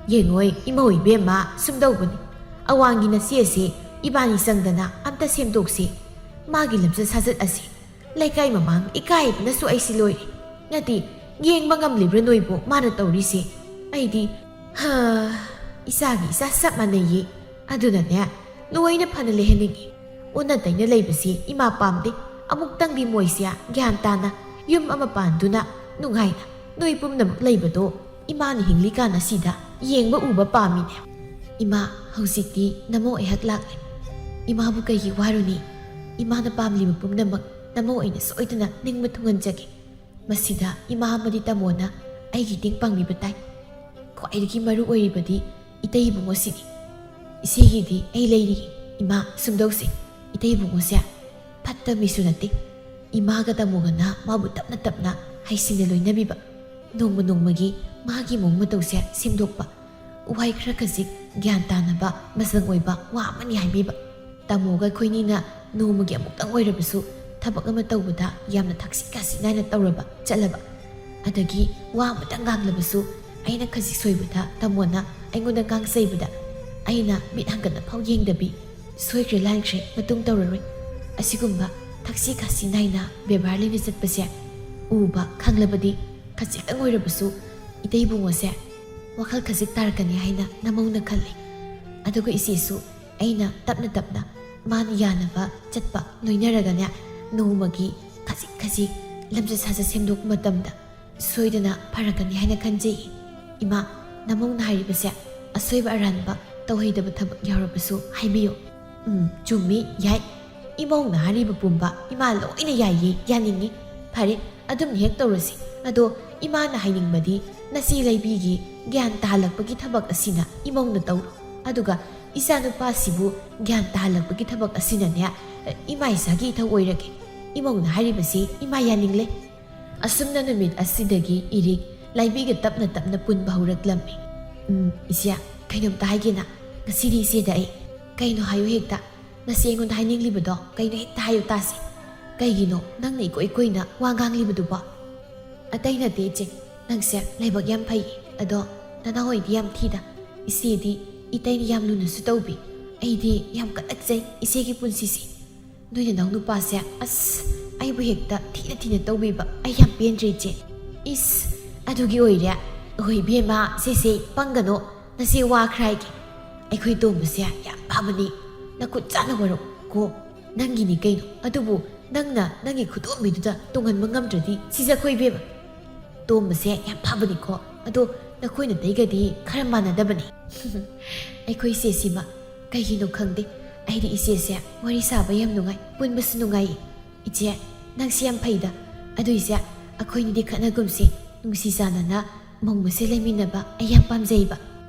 ꯌꯦꯡꯉꯣꯏ ꯏꯃꯧ ꯏꯕꯦꯝꯃ, ꯁꯨꯝꯗꯧꯕꯅꯤ꯫ ꯑꯋꯥꯡꯒꯤ ꯅꯆꯦꯁꯦ ꯏꯕꯥꯅꯤ ꯆꯪꯗꯅ ꯑꯝꯇ ꯁꯦꯝꯗꯣꯛꯁꯤ꯫ ꯃꯥꯒꯤ ꯂꯝꯆꯠ ꯁꯥꯖꯠ ꯑꯁꯤ ꯂꯩꯀꯥꯏ ꯃꯃꯥꯡ ꯏꯀꯥꯏꯕꯅꯁꯨ ꯑꯩꯁꯤ ꯂꯣꯏꯔꯦ꯫ ꯅꯠꯇꯦ, ꯌꯦꯡꯕ ꯉꯝꯂꯤꯕ꯭ꯔꯥ ꯅꯣꯏꯕꯨ ꯃꯥꯅ ꯇꯧꯔꯤꯁꯦ? ꯑꯩꯗꯤ, ꯍꯥ, ꯏꯆꯥꯒꯤ ꯏꯆꯥ ꯆꯞ ꯃꯥꯟꯅꯩꯌꯦ꯫ ꯑꯗꯨꯅꯅꯦ, ꯂꯣꯏꯅ ꯐꯅ ꯂꯩꯍꯟꯅꯤꯡꯉꯤ꯫ ꯑꯣꯟꯅ ꯇꯩꯅ ꯂꯩꯕꯁꯤ ꯏꯃꯥ ꯄꯥꯝꯗꯦ꯫ ꯑꯃꯨꯛꯇꯪꯗꯤ ꯃꯣꯏꯁꯦ ꯒ꯭ꯌꯥꯟ ꯇꯥꯅ ꯌꯨꯝ ꯑꯃ ꯄꯥꯟꯗꯨꯅ ꯅꯨꯡꯉꯥꯏꯅ ꯅꯣꯏ ꯄꯨꯝꯅꯃꯛ ꯂꯩꯕꯗꯣ ꯏꯃꯥꯅ ꯍꯤꯡꯂꯤꯀꯥꯟ ꯑꯁꯤꯗ ꯌꯦꯡꯕ ꯎꯕ ꯄꯥꯝꯃꯤꯅꯦ꯫ ꯏꯃꯥ, ꯍꯧꯖꯤꯛꯇꯤ ꯅꯃꯧ ꯑꯩꯍꯥꯛ ꯂꯥꯛꯂꯦ꯫ ꯏꯃꯥꯕꯨ ꯀꯩꯒꯤ ꯋꯥꯔꯨꯅꯤ? ꯏꯃꯥꯅ ꯄꯥꯝꯂꯤꯕ ꯄꯨꯝꯅꯃꯛ ꯅꯃꯧ ꯑꯩꯅ ꯁꯣꯏꯗꯅ ꯅꯤꯡꯕ ꯊꯨꯡꯍꯟꯖꯒꯦ꯫ ꯃꯁꯤꯗ ꯏꯃꯥ ꯑꯃꯗꯤ ꯇꯥꯃꯣꯅ ꯑꯩꯒꯤ ꯃꯇꯦꯡ ꯄꯥꯡꯕꯤꯕ ꯇꯥꯏ꯫ ꯈ꯭ꯋꯥꯏꯗꯒꯤ ꯃꯔꯨ ꯑꯣꯏꯔꯤꯕꯗꯤ ꯏꯇꯩ ꯏꯕꯨꯡꯉꯣꯁꯤꯅꯤ꯫ ꯏꯆꯦꯒꯤꯗꯤ ꯑꯩ ꯂꯩꯔꯤ꯫ ꯏꯃꯥ, ꯁꯨꯝꯗꯧꯁꯤ, ꯏꯇꯩ ꯏꯕꯨꯡꯉꯣꯁꯦ ꯐꯠꯇ ꯃꯤꯁꯨ ꯅꯠꯇꯦ꯫ ꯏꯃꯥꯒ ꯇꯥꯃꯣꯒꯅ ꯃꯥꯕꯨ ꯇꯞꯅ ꯇꯞꯅ ꯍꯩꯁꯤꯡꯅ ꯂꯣꯏꯅꯕꯤꯕ꯫ ꯅꯣꯡꯃ ꯅꯣꯡꯃꯒꯤ ꯃꯥꯒꯤ ꯃꯑꯣꯡ ꯃꯇꯧꯁꯦ ꯁꯦꯝꯗꯣꯛꯄ꯫ ꯋꯥꯍꯩ ꯈꯔ ꯈꯖꯤꯛ ꯒ꯭ꯌꯥꯟ ꯇꯥꯅꯕ, ꯃꯆꯪ ꯑꯣꯏꯕ ꯋꯥ ꯑꯃꯅꯤ ꯍꯥꯏꯕꯤꯕ꯫ ꯇꯥꯃꯣꯒ ꯑꯩꯈꯣꯏꯅꯤꯅ ꯅꯣꯡꯃꯒꯤ ꯑꯃꯨꯛꯇꯪ ꯑꯣꯏꯔꯕꯁꯨ ꯊꯕꯛ ꯑꯃ ꯇꯧꯕꯗ ꯌꯥꯝꯅ ꯊꯛꯁꯤ ꯈꯥꯁꯤ ꯅꯥꯏꯅ ꯇꯧꯔꯕ ꯆꯠꯂꯕ, ꯑꯗꯒꯤ ꯋꯥ ꯑꯃꯇꯪ ꯉꯥꯡꯂꯕꯁꯨ ꯑꯩꯅ ꯈꯖꯤꯛ ꯁꯣꯏꯕꯗ ꯇꯥꯃꯣꯅ ꯑꯩꯉꯣꯟꯗ ꯉꯥꯡꯖꯩꯕꯗ ꯑꯩꯅ ꯃꯤꯠ ꯍꯟꯒꯠꯅ ꯐꯥꯎ ꯌꯦꯡꯗꯕꯤ, ꯁꯣꯏꯈ꯭ꯔꯦ ꯂꯥꯟꯈ꯭ꯔꯦ ꯃꯇꯨꯡ ꯇꯧꯔꯔꯣꯏ꯫ ꯑꯁꯤꯒꯨꯝꯕ ꯊꯛꯁꯤ ꯈꯥꯁꯤ ꯅꯥꯏꯅ ꯕꯦꯕꯥꯔ ꯂꯩꯅ ꯆꯠꯄꯁꯦ ꯎꯕ ꯈꯪꯂꯕꯗꯤ ꯈꯖꯤꯛꯇꯪ ꯑꯣꯏꯔꯕꯁꯨ ꯏꯇꯩ ꯏꯕꯨꯡꯉꯣꯁꯦ ꯋꯥꯈꯜ ꯈꯖꯤꯛ ꯇꯥꯔꯛꯀꯅꯤ ꯍꯥꯏꯅ ꯅꯃꯧꯅ ꯈꯜꯂꯤ꯫ ꯑꯗꯨꯒ ꯏꯆꯦꯁꯨ ꯑꯩꯅ ꯇꯞꯅ ꯇꯞꯅ ꯃꯥꯅ ꯌꯥꯅꯕ ꯆꯠꯄ ꯂꯣꯏꯅꯔꯒꯅꯦ, ꯅꯣꯡꯃꯒꯤ ꯈꯖꯤꯛ ꯈꯖꯤꯛ ꯂꯝꯆꯠ ꯁꯥꯖꯠ ꯁꯦꯝꯗꯣꯛꯄ ꯃꯇꯝꯗ ꯁꯣꯏꯗꯅ ꯐꯔꯛꯀꯅꯤ ꯍꯥꯏꯅ ꯈꯟꯖꯩ꯫ ꯏꯃꯥ, ꯅꯃꯧꯅ ꯍꯥꯏꯔꯤꯕꯁꯦ ꯑꯁꯣꯏꯕ ꯑꯔꯥꯟꯕ ꯇꯧꯍꯩꯗꯕ ꯊꯕꯛ ꯌꯥꯎꯔꯕꯁꯨ ꯍꯥꯏꯕꯤꯌꯨ꯫ ꯎꯝ, ꯆꯨꯝꯃꯤ, ꯌꯥꯏ꯫ ꯏꯃꯧꯅ ꯍꯥꯏꯔꯤꯕ ꯄꯨꯝꯕ ꯏꯃꯥ ꯂꯣꯏꯅ ꯌꯥꯏꯌꯦ, ꯌꯥꯅꯤꯡꯉꯤ꯫ ꯐꯔꯦ, ꯑꯗꯨꯝ ꯍꯦꯛ ꯇꯧꯔꯁꯤ꯫ ꯑꯗꯣ ꯏꯃꯥꯅ ꯍꯥꯏꯅꯤꯡꯕꯗꯤ ꯅꯆꯦ ꯂꯩꯕꯤꯒꯤ ꯒ꯭ꯌꯥꯟ ꯇꯥꯍꯜꯂꯛꯄꯒꯤ ꯊꯕꯛ ꯑꯁꯤꯅ ꯏꯃꯧꯅ ꯇꯧꯔꯣ꯫ ꯑꯗꯨꯒ ꯏꯆꯥꯅꯨꯄꯥꯁꯤꯕꯨ ꯒ꯭ꯌꯥꯟ ꯇꯥꯍꯜꯂꯛꯄꯒꯤ ꯊꯕꯛ ꯑꯁꯤꯅꯅꯦ ꯏꯃꯥ ꯏꯆꯥꯒꯤ ꯏꯊꯧ ꯑꯣꯏꯔꯒꯦ꯫ ꯏꯃꯧꯅ ꯍꯥꯏꯔꯤꯕꯁꯤ ꯏꯃꯥ ꯌꯥꯅꯤꯡꯂꯦ꯫ ꯑꯁꯨꯝꯅ ꯅꯨꯃꯤꯠ ꯑꯁꯤꯗꯒꯤ ꯏꯔꯤꯛ ꯂꯥꯏꯕꯤꯒ ꯇꯞꯅ ꯇꯞꯅ ꯄꯨꯟꯕ ꯍꯧꯔꯛꯂꯝꯃꯤ꯫ ꯎꯝ, ꯏꯆꯦ, ꯀꯩꯅꯣꯝꯇ ꯍꯥꯏꯒꯦꯅ꯫ ꯉꯁꯤꯗꯤ ꯏꯆꯦꯗ ꯑꯩ ꯀꯩꯅꯣ ꯍꯥꯏꯌꯨ ꯍꯦꯛꯇ꯫ ꯅꯆꯦ ꯑꯩꯉꯣꯟꯗ ꯍꯥꯏꯅꯤꯡꯂꯤꯕꯗꯣ ꯀꯩꯅꯣ ꯍꯦꯛꯇ ꯍꯥꯏꯌꯨ ꯇꯥꯁꯦ꯫ ꯀꯩꯒꯤꯅꯣ ꯅꯪꯅ ꯏꯀꯣꯏ ꯀꯣꯏꯅ ꯋꯥ ꯉꯥꯡꯂꯤꯕꯗꯨꯕꯣ? ꯑꯇꯩ ꯅꯠꯇꯦ ꯏꯆꯦ, ꯅꯪꯁꯦ ꯂꯥꯏꯕꯛ ꯌꯥꯝ ꯐꯩ꯫ ꯑꯗꯣ ꯅꯅꯥꯎ ꯍꯣꯏꯗꯤ ꯌꯥꯝ ꯊꯤꯗ꯫ ꯏꯆꯦꯗꯤ ꯏꯇꯩꯅ ꯌꯥꯝ ꯂꯨꯅꯁꯨ ꯇꯧꯕꯤ꯫ ꯑꯩꯗꯤ ꯌꯥꯝ ꯀꯠꯂꯛꯆꯩ ꯏꯆꯦꯒꯤ ꯄꯨꯟꯁꯤꯁꯦ꯫ ꯅꯣꯏ ꯅꯅꯥꯎ ꯅꯨꯄꯥꯁꯦ, ꯑꯁ, ꯑꯩꯕꯨ ꯍꯦꯛꯇ ꯊꯤꯅ ꯊꯤꯅ ꯇꯧꯕꯤꯕ꯫ ꯑꯩ ꯌꯥꯝ ꯄꯦꯟꯗ꯭ꯔꯦ ꯏꯆꯦ꯫ ꯏꯁ, ꯑꯗꯨꯒꯤ ꯑꯣꯏꯔꯦ? ꯑꯩꯈꯣꯏ ꯏꯕꯦꯝꯃ, ꯁꯦ ꯁꯦ, ꯄꯪꯒꯅꯣ꯫ ꯅꯆꯦ ꯋꯥꯈ꯭ꯔ ꯍꯥꯏꯒꯦ꯫ ꯑꯩꯈꯣꯏ ꯇꯣꯝꯕꯁꯦ ꯌꯥꯝ ꯐꯕꯅꯤ꯫ ꯅꯈꯨꯠ ꯆꯥꯅ ꯋꯥꯔꯧ ꯀꯣ꯫ ꯅꯪꯒꯤꯅꯤ ꯀꯩꯅꯣ꯫ ꯑꯗꯨꯕꯨ ꯅꯪꯅ ꯅꯪꯒꯤ ꯈꯨꯗꯣꯝꯕꯤꯗꯨꯗ ꯇꯣꯡꯍꯟꯕ ꯉꯝꯗ꯭ꯔꯗꯤ ꯁꯤꯖꯈꯣ ꯏꯕꯦꯝꯃ꯫ ꯇꯣꯝꯕꯁꯦ ꯌꯥꯝ ꯐꯕꯅꯤꯀꯣ꯫ ꯑꯗꯣ ꯅꯈꯣꯏ ꯅꯇꯩꯒꯗꯤ ꯈꯔ ꯃꯥꯟꯅꯗꯕꯅꯤ꯫ ꯑꯩꯈꯣꯏ ꯏꯆꯦꯁꯤꯃ ꯀꯩꯒꯤꯅꯣ ꯈꯪꯗꯦ, ꯑꯩꯗꯤ ꯏꯆꯦꯁꯦ ꯋꯥꯔꯤ ꯁꯥꯕ ꯌꯥꯝ ꯅꯨꯡꯉꯥꯏ, ꯄꯨꯟꯕꯁꯨ ꯅꯨꯡꯉꯥꯏꯌꯦ꯫ ꯏꯆꯦ, ꯅꯪꯁꯤ ꯌꯥꯝ ꯐꯩꯗ꯫ ꯑꯗꯨ ꯏꯆꯦ, ꯑꯩꯈꯣꯏꯅꯤꯗꯤ ꯈꯠꯅꯒꯨꯝꯁꯤ, ꯅꯨꯡꯁꯤ ꯆꯥꯟꯅꯅ ꯃꯧ ꯃꯁꯦꯜ ꯂꯩꯃꯤꯟꯅꯕ ꯑꯩ ꯌꯥꯝ ꯄꯥꯝꯖꯩꯕ꯫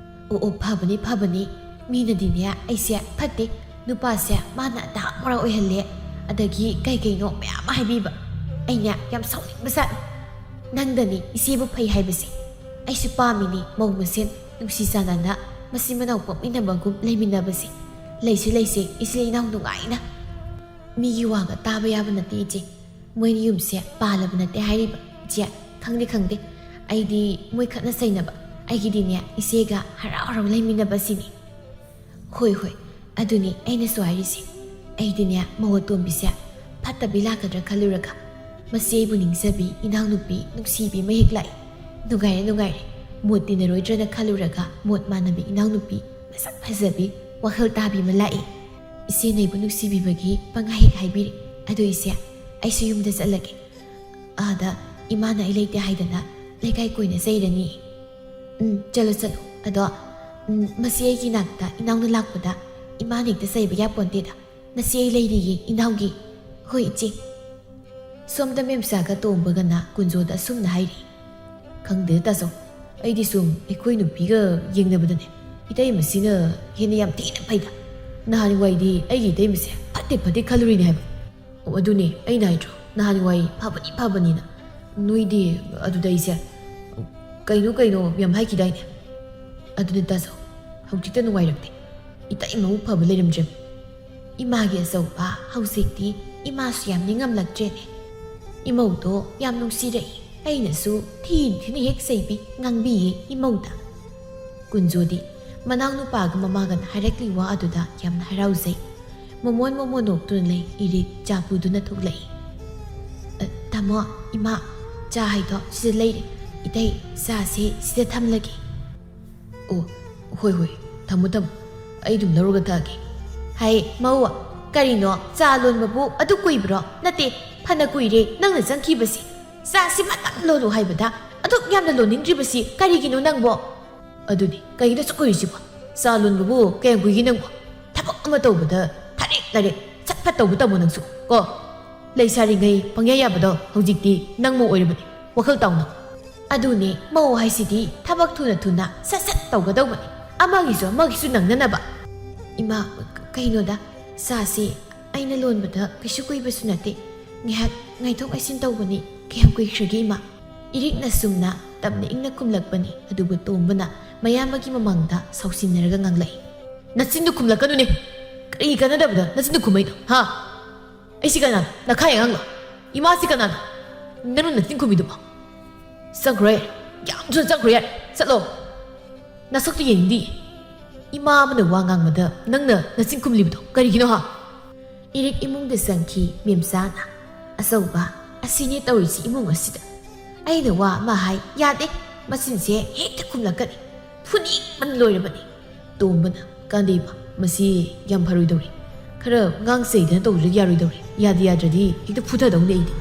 ꯑꯣ, ꯑꯣ, ꯐꯕꯅꯤ, ꯐꯕꯅꯤ꯫ ꯃꯤꯅꯗꯤꯅꯦ ꯑꯩꯁꯦ ꯐꯠꯇꯦ, ꯅꯨꯄꯥꯁꯦ ꯃꯥꯅ ꯑꯗꯥ ꯃꯣꯔꯥ ꯑꯣꯏꯍꯜꯂꯦ, ꯑꯗꯒꯤ ꯀꯩ ꯀꯩꯅꯣ ꯃꯌꯥꯝ ꯑꯃ ꯍꯥꯏꯕꯤꯕ꯫ ꯑꯩꯅꯦ ꯌꯥꯝ ꯁꯥꯎꯅꯤꯡꯕꯖꯥꯠꯅꯤ꯫ ꯅꯪꯗꯅꯤ ꯏꯆꯦꯕꯨ ꯐꯩ ꯍꯥꯏꯕꯁꯦ꯫ ꯑꯩꯁꯨ ꯄꯥꯝꯃꯤꯅꯤ ꯃꯧ ꯃꯁꯦꯜ ꯅꯨꯡꯁꯤ ꯆꯥꯟꯅꯅ ꯃꯆꯤꯟ ꯃꯅꯥꯎ ꯄꯣꯛꯃꯤꯟꯅꯕꯒꯨꯝ ꯂꯩꯃꯤꯟꯅꯕꯁꯦ꯫ ꯂꯩꯁꯦ, ꯂꯩꯁꯦ, ꯏꯆꯤꯜ ꯏꯅꯥꯎ ꯅꯨꯡꯉꯥꯏꯅ꯫ ꯃꯤꯒꯤ ꯋꯥꯒ ꯇꯥꯕ ꯌꯥꯕ ꯅꯠꯇꯦ, ꯏꯆꯦ꯫ ꯃꯣꯏꯅ ꯌꯨꯝꯁꯦ ꯄꯥꯜꯂꯕ ꯅꯠꯇꯦ ꯍꯥꯏꯔꯤꯕ꯫ ꯏꯆꯦ, ꯈꯪꯗꯦ, ꯈꯪꯗꯦ꯫ ꯑꯩꯗꯤ ꯃꯣꯏ ꯈꯠꯅ ꯆꯩꯅꯕ꯫ ꯑꯩꯒꯤꯗꯤꯅꯦ, ꯏꯆꯦꯒ ꯍꯔꯥꯎ ꯍꯔꯥꯎ ꯂꯩꯃꯤꯟꯅꯕ ꯁꯤꯅꯤ꯫ ꯍꯣꯏ, ꯍꯣꯏ, ꯑꯗꯨꯅꯤ ꯑꯩꯅꯁꯨ ꯍꯥꯏꯔꯤꯁꯦ꯫ ꯑꯩꯗꯤꯅꯦ, ꯃꯧ ꯑꯇꯣꯝꯕꯤꯁꯦ ꯐꯠꯇꯕꯤ ꯂꯥꯛꯀꯗ꯭ꯔꯥ ꯈꯜꯂꯨꯔꯒ, ꯃꯁꯤ ꯑꯩꯕꯨ ꯅꯤꯡꯖꯕꯤ ꯏꯅꯥꯎꯅꯨꯄꯤ, ꯅꯨꯡꯁꯤꯕꯤ ꯑꯃ ꯍꯦꯛ ꯂꯥꯛꯏ꯫ ꯅꯨꯡꯉꯥꯏꯔꯦ, ꯅꯨꯡꯉꯥꯏꯔꯦ꯫ ꯃꯣꯠ ꯇꯤꯟꯅꯔꯣꯏꯗ꯭ꯔꯅ ꯈꯜꯂꯨꯔꯒ, ꯃꯣꯠ ꯃꯥꯟꯅꯕꯤ ꯏꯅꯥꯎꯅꯨꯄꯤ, ꯃꯁꯛ ꯐꯖꯕꯤ, ꯋꯥꯈꯜ ꯇꯥꯕꯤ ꯑꯃ ꯂꯥꯛꯏ꯫ ꯏꯆꯦꯅ ꯑꯩꯕꯨ ꯅꯨꯡꯁꯤꯕꯤꯕꯒꯤ ꯄꯪꯍꯥꯏ ꯍꯦꯛ ꯍꯥꯏꯕꯤꯔꯦ꯫ ꯑꯗꯨ ꯏꯆꯦ, ꯑꯩꯁꯨ ꯌꯨꯝꯗ ꯆꯠꯂꯒꯦ꯫ ꯑꯥꯗ ꯏꯃꯥꯅ ꯑꯩ ꯂꯩꯇꯦ ꯍꯥꯏꯗꯅ ꯂꯩꯀꯥꯏ ꯀꯣꯏꯅ ꯆꯩꯔꯅꯤ꯫ ꯎꯝ, ꯆꯠꯂꯣ, ꯆꯠꯂꯣ꯫ ꯑꯗꯣ, ꯎꯝ, ꯃꯁꯤ ꯑꯩꯒꯤ ꯅꯥꯛꯇ ꯏꯅꯥꯎꯅ ꯂꯥꯛꯄꯗ ꯏꯃꯥꯅ ꯍꯦꯛꯇ ꯆꯩꯕ ꯌꯥꯄꯣꯟꯇꯦꯗ꯫ ꯅꯆꯦ ꯑꯩ ꯂꯩꯔꯤꯌꯦ, ꯏꯅꯥꯎꯒꯤ꯫ ꯍꯣꯏ, ꯏꯆꯦ꯫ ꯁꯣꯝꯗ ꯃꯦꯝꯆꯥꯒ ꯇꯣꯝꯕꯒꯅ ꯀꯨꯟꯖꯣꯗ ꯑꯁꯨꯝꯅ ꯍꯥꯏꯔꯤ꯫ ꯈꯪꯗꯦ ꯇꯥꯆꯧ, ꯑꯩꯗꯤ ꯁꯨꯝ ꯑꯩꯈꯣꯏ ꯅꯨꯄꯤꯒ ꯌꯦꯡꯅꯕꯗꯅꯦ, ꯏꯇꯩꯃꯁꯤꯅ ꯍꯦꯟꯅ ꯌꯥꯝ ꯊꯤꯅ ꯐꯩꯗ꯫ ꯅꯍꯥꯟꯋꯥꯏꯗꯤ ꯑꯩꯒꯤ ꯏꯇꯩꯃꯁꯦ ꯐꯠꯇꯦ ꯐꯠꯇꯦ ꯈꯜꯂꯨꯔꯤꯅꯦ ꯍꯥꯏꯕ꯫ ꯑꯣ, ꯑꯗꯨꯅꯦ ꯑꯩꯅ ꯍꯥꯏꯗ꯭ꯔꯣ, ꯅꯍꯥꯟꯋꯥꯏ ꯐꯕꯅꯤ ꯐꯕꯅꯤꯅ꯫ ꯅꯣꯏꯗꯤ ꯑꯗꯨꯗ ꯑꯩꯁꯦ ꯀꯩꯅꯣ ꯀꯩꯅꯣ ꯌꯥꯝ ꯍꯥꯏꯈꯤꯗꯥꯏꯅꯦ? ꯑꯗꯨꯅꯦ ꯇꯥꯆꯧ, ꯍꯧꯖꯤꯛꯇ ꯅꯨꯡꯉꯥꯏꯔꯛꯇꯦ꯫ ꯏꯇꯩꯃꯕꯨ ꯐꯕ ꯂꯩꯔꯝꯗ꯭ꯔꯦ꯫ ꯏꯃꯥꯒꯤ ꯑꯆꯧꯕ ꯍꯧꯖꯤꯛꯇꯤ ꯏꯃꯥꯁꯨ ꯌꯥꯝ ꯅꯤꯡꯉꯝꯂꯛꯇ꯭ꯔꯦꯅꯦ꯫ ꯏꯃꯧꯗꯣ ꯌꯥꯝ ꯅꯨꯡꯁꯤꯔꯛꯏ꯫ ꯑꯩꯅꯁꯨ ꯊꯤꯅ ꯊꯤꯅ ꯍꯦꯛ ꯆꯩꯕꯤ, ꯉꯥꯡꯕꯤꯌꯦ ꯏꯃꯧꯗ꯫ ꯀꯨꯟꯖꯣꯗꯤ ꯃꯅꯥꯎꯅꯨꯄꯥꯒ ꯃꯃꯥꯒꯅ ꯍꯥꯏꯔꯛꯂꯤ ꯋꯥ ꯑꯗꯨꯗ ꯌꯥꯝꯅ ꯍꯔꯥꯎꯖꯩ꯫ ꯃꯣꯃꯣꯟ ꯃꯣꯃꯣꯟ ꯅꯣꯛꯇꯨꯅ ꯂꯩ ꯏꯔꯤꯛ ꯆꯥ ꯄꯨꯗꯨꯅ ꯊꯣꯛꯂꯛꯏ꯫ "ꯑ, ꯇꯥꯃꯣ, ꯏꯃꯥ, ꯆꯥ ꯍꯩꯗꯣ ꯁꯤꯗ ꯂꯩꯔꯦ꯫ ꯏꯇꯩ, ꯆꯥꯁꯦ ꯁꯤꯗ ꯊꯝꯂꯒꯦ꯫" "ꯑꯣ, ꯍꯣꯏ, ꯍꯣꯏ, ꯊꯝꯃꯨ, ꯊꯝꯃꯨ꯫ ꯑꯩ ꯑꯗꯨꯝ ꯂꯧꯔꯒ ꯊꯛꯑꯒꯦ꯫" "ꯍꯥꯏ, ꯃꯧ, ꯀꯔꯤꯅꯣ, ꯆꯥ ꯂꯣꯟꯕꯕꯨ ꯑꯗꯨ ꯀꯨꯏꯕ꯭ꯔꯣ? ꯅꯠꯇꯦ, ꯐꯅ ꯀꯨꯏꯔꯦ ꯅꯪꯅ ꯆꯪꯈꯤꯕꯁꯤ꯫ ꯆꯥꯁꯤ ꯃꯇꯝ ꯂꯣꯜꯂꯨ ꯍꯥꯏꯕꯗ ꯑꯗꯨꯛ ꯌꯥꯝꯅ ꯂꯣꯟꯅꯤꯡꯗ꯭ꯔꯤꯕꯁꯤ ꯀꯔꯤꯒꯤꯅꯣ ꯅꯪꯕꯣ?" "ꯑꯗꯨꯅꯤ, ꯀꯩꯒꯤꯅꯣ ꯑꯁꯨꯛ ꯀꯨꯏꯔꯤꯁꯤꯕꯣ? ꯆꯥ ꯂꯣꯟꯕꯕꯨ ꯀꯌꯥꯝ ꯀꯨꯏꯒꯦ ꯅꯪꯕꯣ? ꯊꯕꯛ ꯑꯃ ꯇꯧꯕꯗ ꯊꯥꯔꯦꯛ ꯂꯥꯔꯦꯛ ꯁꯠ ꯐꯠ ꯇꯧꯕ ꯇꯝꯃꯣ ꯅꯪꯁꯨ, ꯀꯣ? ꯂꯩꯁꯥꯔꯤꯉꯩ ꯄꯪꯌꯥ ꯌꯥꯕꯗꯣ ꯍꯧꯖꯤꯛꯇꯤ ꯅꯪ ꯃꯧ ꯑꯣꯏꯔꯕꯅꯤ, ꯋꯥꯈꯜ ꯇꯥꯎꯅ꯫" "ꯑꯗꯨꯅꯦ, ꯃꯧ ꯍꯥꯏꯁꯤꯗꯤ ꯊꯕꯛ ꯊꯨꯅ ꯊꯨꯅ ꯁꯠ ꯁꯠ ꯇꯧꯒꯗꯧꯕꯅꯤ꯫ ꯑꯃꯒꯤꯁꯨ ꯑꯃꯒꯤꯁꯨ ꯅꯪꯅꯅꯕ꯫" "ꯏꯃꯥ, ꯀ-, ꯀꯩꯅꯣꯗ, ꯆꯥꯁꯤ ꯑꯩꯅ ꯂꯣꯟꯕꯗ ꯀꯩꯁꯨ ꯀꯨꯏꯕꯁꯨ ꯅꯠꯇꯦ꯫ ꯉꯥꯏꯍꯥꯛ ꯉꯥꯏꯊꯣꯛ ꯉꯥꯏꯁꯤꯟ ꯇꯧꯕꯅꯤ꯫ ꯀꯌꯥꯝ ꯀꯨꯏꯈ꯭ꯔꯒꯦ, ꯏꯃꯥ?" ꯏꯔꯤꯛꯅ ꯁꯨꯝꯅ ꯇꯞꯅ ꯏꯪꯅ ꯈꯨꯝꯂꯛꯄꯅꯤ꯫ ꯑꯗꯨꯕꯨ ꯇꯣꯝꯕꯅ ꯃꯌꯥꯝꯕꯒꯤ ꯃꯃꯥꯡꯗ ꯁꯥꯎꯁꯤꯟꯅꯔꯒ ꯉꯥꯡꯂꯛꯏ꯫ "ꯅꯆꯤꯟꯗꯨ ꯈꯨꯝꯂꯛꯀꯅꯨꯅꯦ꯫ ꯀꯔꯤ ꯀꯥꯟꯅꯗꯕꯗ ꯅꯆꯤꯟꯗꯨ ꯈꯨꯝꯃꯛꯏꯅꯣ, ꯍꯥ?" ꯑꯩꯁꯤ ꯀꯅꯥꯅꯣ? ꯅꯈꯥꯏ ꯑꯉꯥꯡꯂꯣ? ꯏꯃꯥꯁꯤ ꯀꯅꯥꯅꯣ? ꯅꯪꯅ ꯅꯆꯤꯟ ꯈꯨꯝꯃꯤꯗꯨꯕꯣ? ꯆꯪꯈ꯭ꯔꯣ ꯌꯥꯔꯦ꯫ ꯌꯥꯝ ꯊꯨꯅ ꯆꯪꯈ꯭ꯔꯣ ꯌꯥꯔꯦ꯫ ꯆꯠꯂꯣ꯫ ꯅꯁꯛꯇꯨ ꯌꯦꯡꯅꯤꯡꯗꯦ꯫ ꯏꯃꯥ ꯑꯃꯅ ꯋꯥ ꯉꯥꯡꯕꯗ ꯅꯪꯅ ꯅꯆꯤꯟ ꯈꯨꯝꯂꯤꯕꯗꯣ ꯀꯔꯤꯒꯤꯅꯣ ꯍꯥ? ꯏꯔꯤꯛ ꯏꯃꯨꯡꯗ ꯆꯪꯈꯤ ꯃꯦꯝꯆꯥꯅ꯫ "ꯑꯆꯧꯕ, ꯑꯁꯤꯅꯦ ꯇꯧꯔꯤꯁꯤ ꯏꯃꯨꯡ ꯑꯁꯤꯗ꯫ ꯑꯩꯅ ꯋꯥ ꯑꯃ ꯍꯥꯏ ꯌꯥꯗꯦ꯫ ꯃꯆꯤꯟꯁꯦ ꯍꯦꯛꯇ ꯈꯨꯝꯂꯛꯀꯅꯤ꯫ ꯐꯨꯅꯤꯡꯕꯅ ꯂꯣꯏꯔꯕꯅꯤ꯫" ꯇꯣꯝꯕꯅ, "ꯀꯥꯟꯗꯦ ꯏꯃꯥ, ꯃꯁꯤ ꯌꯥꯝ ꯐꯔꯣꯏꯗꯧꯔꯤ꯫ ꯈꯔ ꯉꯥꯡ ꯆꯩꯗꯅ ꯇꯧꯗ꯭ꯔꯗꯤ ꯌꯥꯔꯣꯏꯗꯧꯔꯤ꯫ ꯌꯥꯗ ꯌꯥꯗ꯭ꯔꯗꯤ ꯍꯦꯛꯇ ꯐꯨꯊꯗꯧꯅꯤ ꯑꯩꯗꯤ꯫"